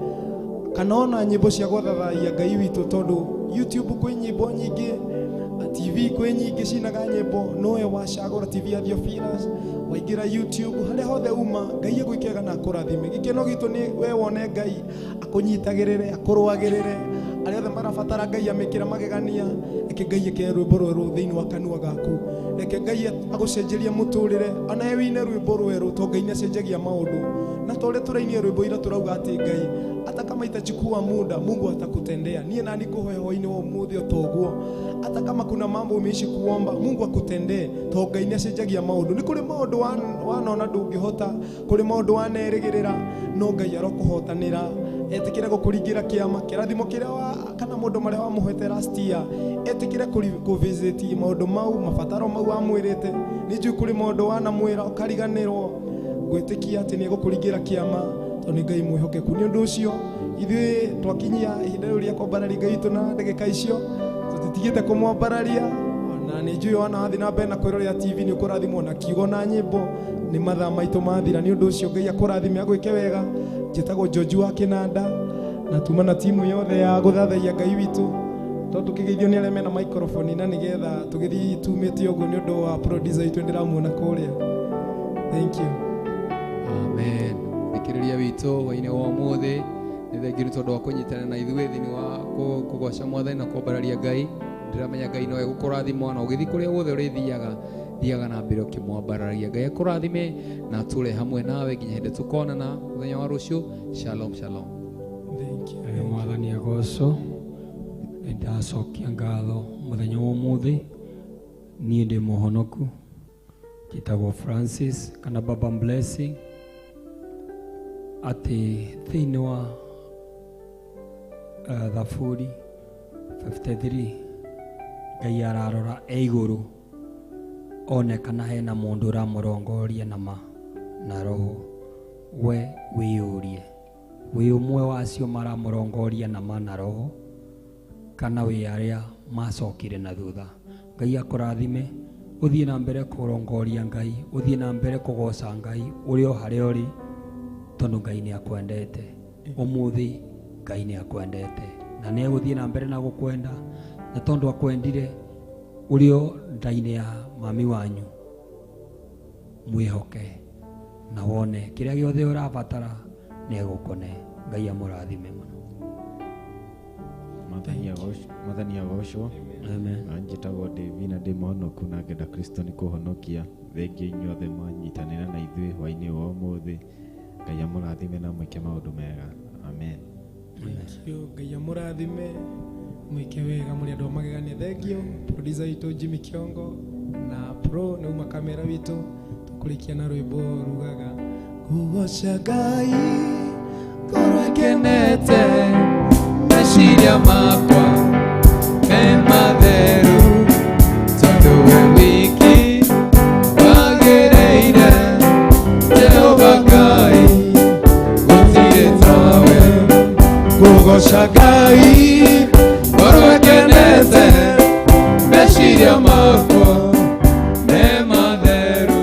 kana ona nyĩmbo cia gwathathaia Ngai witũ, tondũ YouTube kwĩ nyĩmbo nyingĩ, TV kwĩ nyingĩ cinaga nyĩmbo, nowe wacagũra TV ya Theophilus, waingĩra YouTube harĩa hothe uma, Ngai agwĩke wega na akũrathime. Gĩkeno gitũ nĩ we wone Ngai akũnyitagĩrĩre, akũrũagĩrĩre. Arĩa othe marabatara Ngai amĩkĩre magegania, reke Ngai ekĩre rwĩmbo rwerũ thĩinĩ wa kanua gaku, reke Ngai agũcenjerie mũtũrĩre, ona we wĩine rwĩmbo rwerũ, tondũ Ngai nĩacenjagia maũndũ. Na ta ũrĩa tũrainie rwĩmbo ira tũrauga atĩ Ngai ataka kama itachukua muda, Mungu atakutendea. Niĩ na nĩngũhoya hwainĩ wa ũmũthĩ o ta ũguo, hata kama kuna mambo umeishi kuomba, Mungu akutendee, to Ngai nĩacenjagia maũndũ. Nĩ kũrĩ maũndũ wanona ndũngĩhota, kũrĩ maũndũ wanerĩgĩrĩra, no Ngai arokũhotanĩra. Etĩkĩre gũkũringĩra kĩama, kĩrathimo kĩrĩa kana maũndũ marĩa wamũhete last year, etĩkĩre kũvisit maũndũ mau, mabataro mau wamwĩrĩte. Nĩ njũĩ kũrĩ maũndũ wanamwĩra ũkariganĩrwo. Ngwĩtĩkia atĩ nĩ egũkũringĩra kĩama tondũ nĩ Ngai mwĩhokeku. Nĩ ũndũ ũcio ithuĩ twakinyia ihinda rĩu rĩa kwambararia Ngai witũ na ndagĩka icio tũtitigĩte kũmwambararia, na nĩ njũĩ wana wathiĩ na mbere na kwĩrorera TV nĩ ũkũrathimwo na kiugo na nyĩmbo. Nĩ mathaa maitũ mathira. Nĩ ũndũ ũcio Ngai akũrathime agwĩke wega. Njĩtagwo George wa Kĩnanda na tuma na timu yothe ya gũthathaiya Ngai witũ. Tondũ tũkĩgeithio nĩ arĩa mena microphone na nĩgetha tũgĩthiĩ tumĩte ũguo nĩ ũndũ wa producer witũ ndĩramuona kũrĩa. Thank you. Amen. Thikĩrĩria witũ hwainĩ wa ũmũthĩ, nĩ thengiũ nĩ tondũ wa kũnyitanĩra na ithuĩ thĩinĩ wa kũgoca Mwathani na kwambararia Ngai. Ndĩramenya Ngai no egũkũrathima na ũgĩthiĩ kũrĩa guothe ũrĩthiaga, thiaga na mbere ũkĩmwambararia. Ngai akũrathime na atũre hamwe nawe nginya hĩndĩ tũkonana mũthenya wa rũciũ. Shalom, shalom. Thank you. Mwathani agocwo. Nĩndacokia ngatho mũthenya wa ũmũthĩ. Niĩ ndĩ mũhonoku, njĩtagwo Francis kana Baba Blessing, atĩ thĩinĩ wa Thaburi 53 Ngai ararora e igũrũ one kana hena mũndũ ũramũrongoria na ma na roho. We wĩyũrie, wĩ ũmwe wa acio maramũrongoria na ma na roho, kana wĩ arĩa macokire na thutha. Ngai akũrathime, ũthiĩ na mbere kũrongoria Ngai, ũthiĩ na mbere kũgoca Ngai ũrĩ o harĩa ũrĩ, tondũ Ngai nĩ akwendete. Ũmũthĩ Ngai nĩ akwendete na nĩ egũthiĩ na mbere na gũkwenda, na tondũ akwendire ũrĩ o nda-inĩ ya mami wanyu, mwĩhoke na wone kĩrĩa gĩothe ũrabatara nĩ egũkũne. Ngai amũrathime mũno. Mwathani agocwo. Amen. Na njĩtagwo David na ndĩ mũhonoku na ngenda Kristo nĩ kũhonokia. Thengiũ inyuothe mwanyitanĩra na ithuĩ hwainĩ wa ũmũthĩ. Ngai amũrathime na mwĩke maũndũ mega. Amen. Thank you. Ngai amũrathime mwĩke wega mũrĩ andũ a magegania. Thank you producer witũ Jimmy Kiongo na pro nĩ uma kamera witũ. Tũkũrĩkia na rwĩmbo rugaga kũgoca Ngai ngoro ĩkenete, meciria makwa me matheru, tondũ we wiki wagĩrĩire. Jehova Ngai gũtirĩ tawe. Kũgoca Ngai ngoro ĩkenete, meciria makwa me matheru,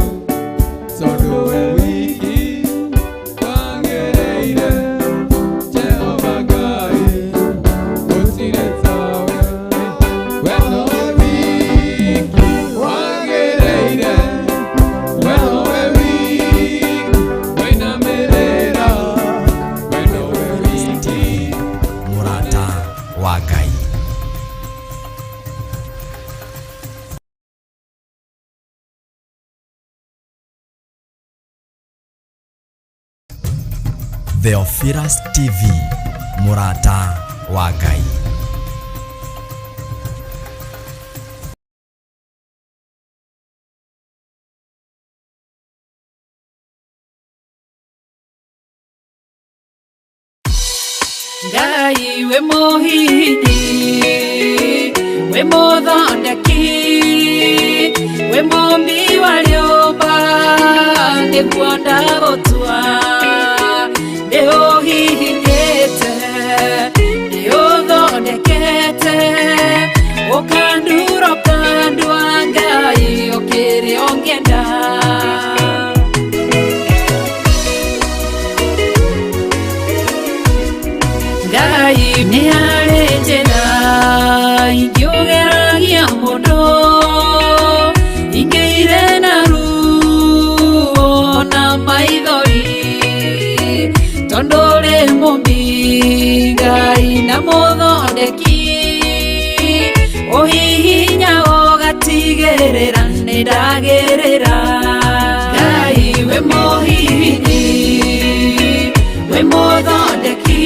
tondũ we wiki wagĩrĩire. Jehova Ngai gũtirĩ tawe. We nowe wiki wagĩrĩire, we nowe wiki wainamĩrĩra, we nowe wiki. Mũrata wa Ngai. Theophilus TV, Mũrata wa Ngai. Ngai we mũhihinyi, we mũthondeki, we mũmbi wa rĩũmba, nĩguo ndagũtua. Nĩ ũhihinyĩte, nĩ ũthondekete, ũkandura ũkandua, Ngai ũkĩrĩ ũngĩenda. Ngai nĩ harĩ njĩra ingĩũgeragia mũndũ, ingĩire na ruo na maithori, tondũ ũrĩ mũmbi Ngai na mũthondeki, ũhihinya ũgatigĩrĩra nĩ ndagĩrĩra. Ngai we mũhihinyi, we mũthondeki,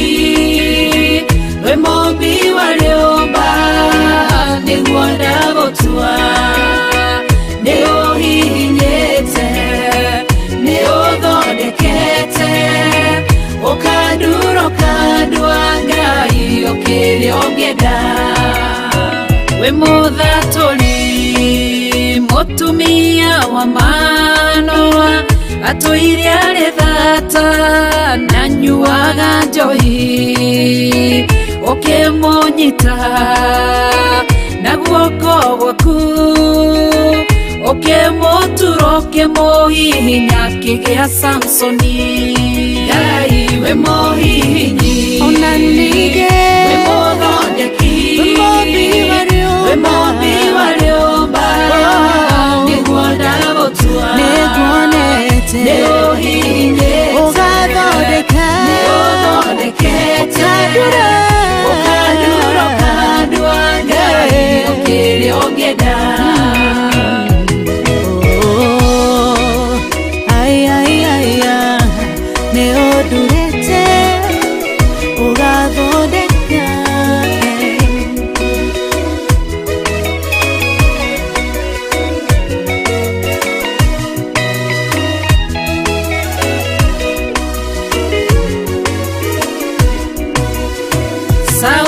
ũngĩenda. Wĩ mũthatũri mũtumia wa Manoa, atũire arĩ thata na nyuaga njohi, ũkĩmũnyita na guoko gwaku, ũkĩmũtura ũkĩmũhihinya akĩgĩa Samsoni. Ngai wĩ mũhihinyi, Ona ningĩ wĩ mũthondeki, wĩ mũmbi wa rĩũmba. Wĩ mũmbi wa rĩũmba, nĩguo ndagũtua, Nĩnguonete. Nĩũhihinyĩte, Ũgathondeka. Nĩũthondekete, Ũkandura. Ũkandura, ũkandua, Ngai ũkĩrĩa ũngĩenda. Oh, ai, ai, ai, ai, nĩ ũndurĩte ũgathondeka. Sawa.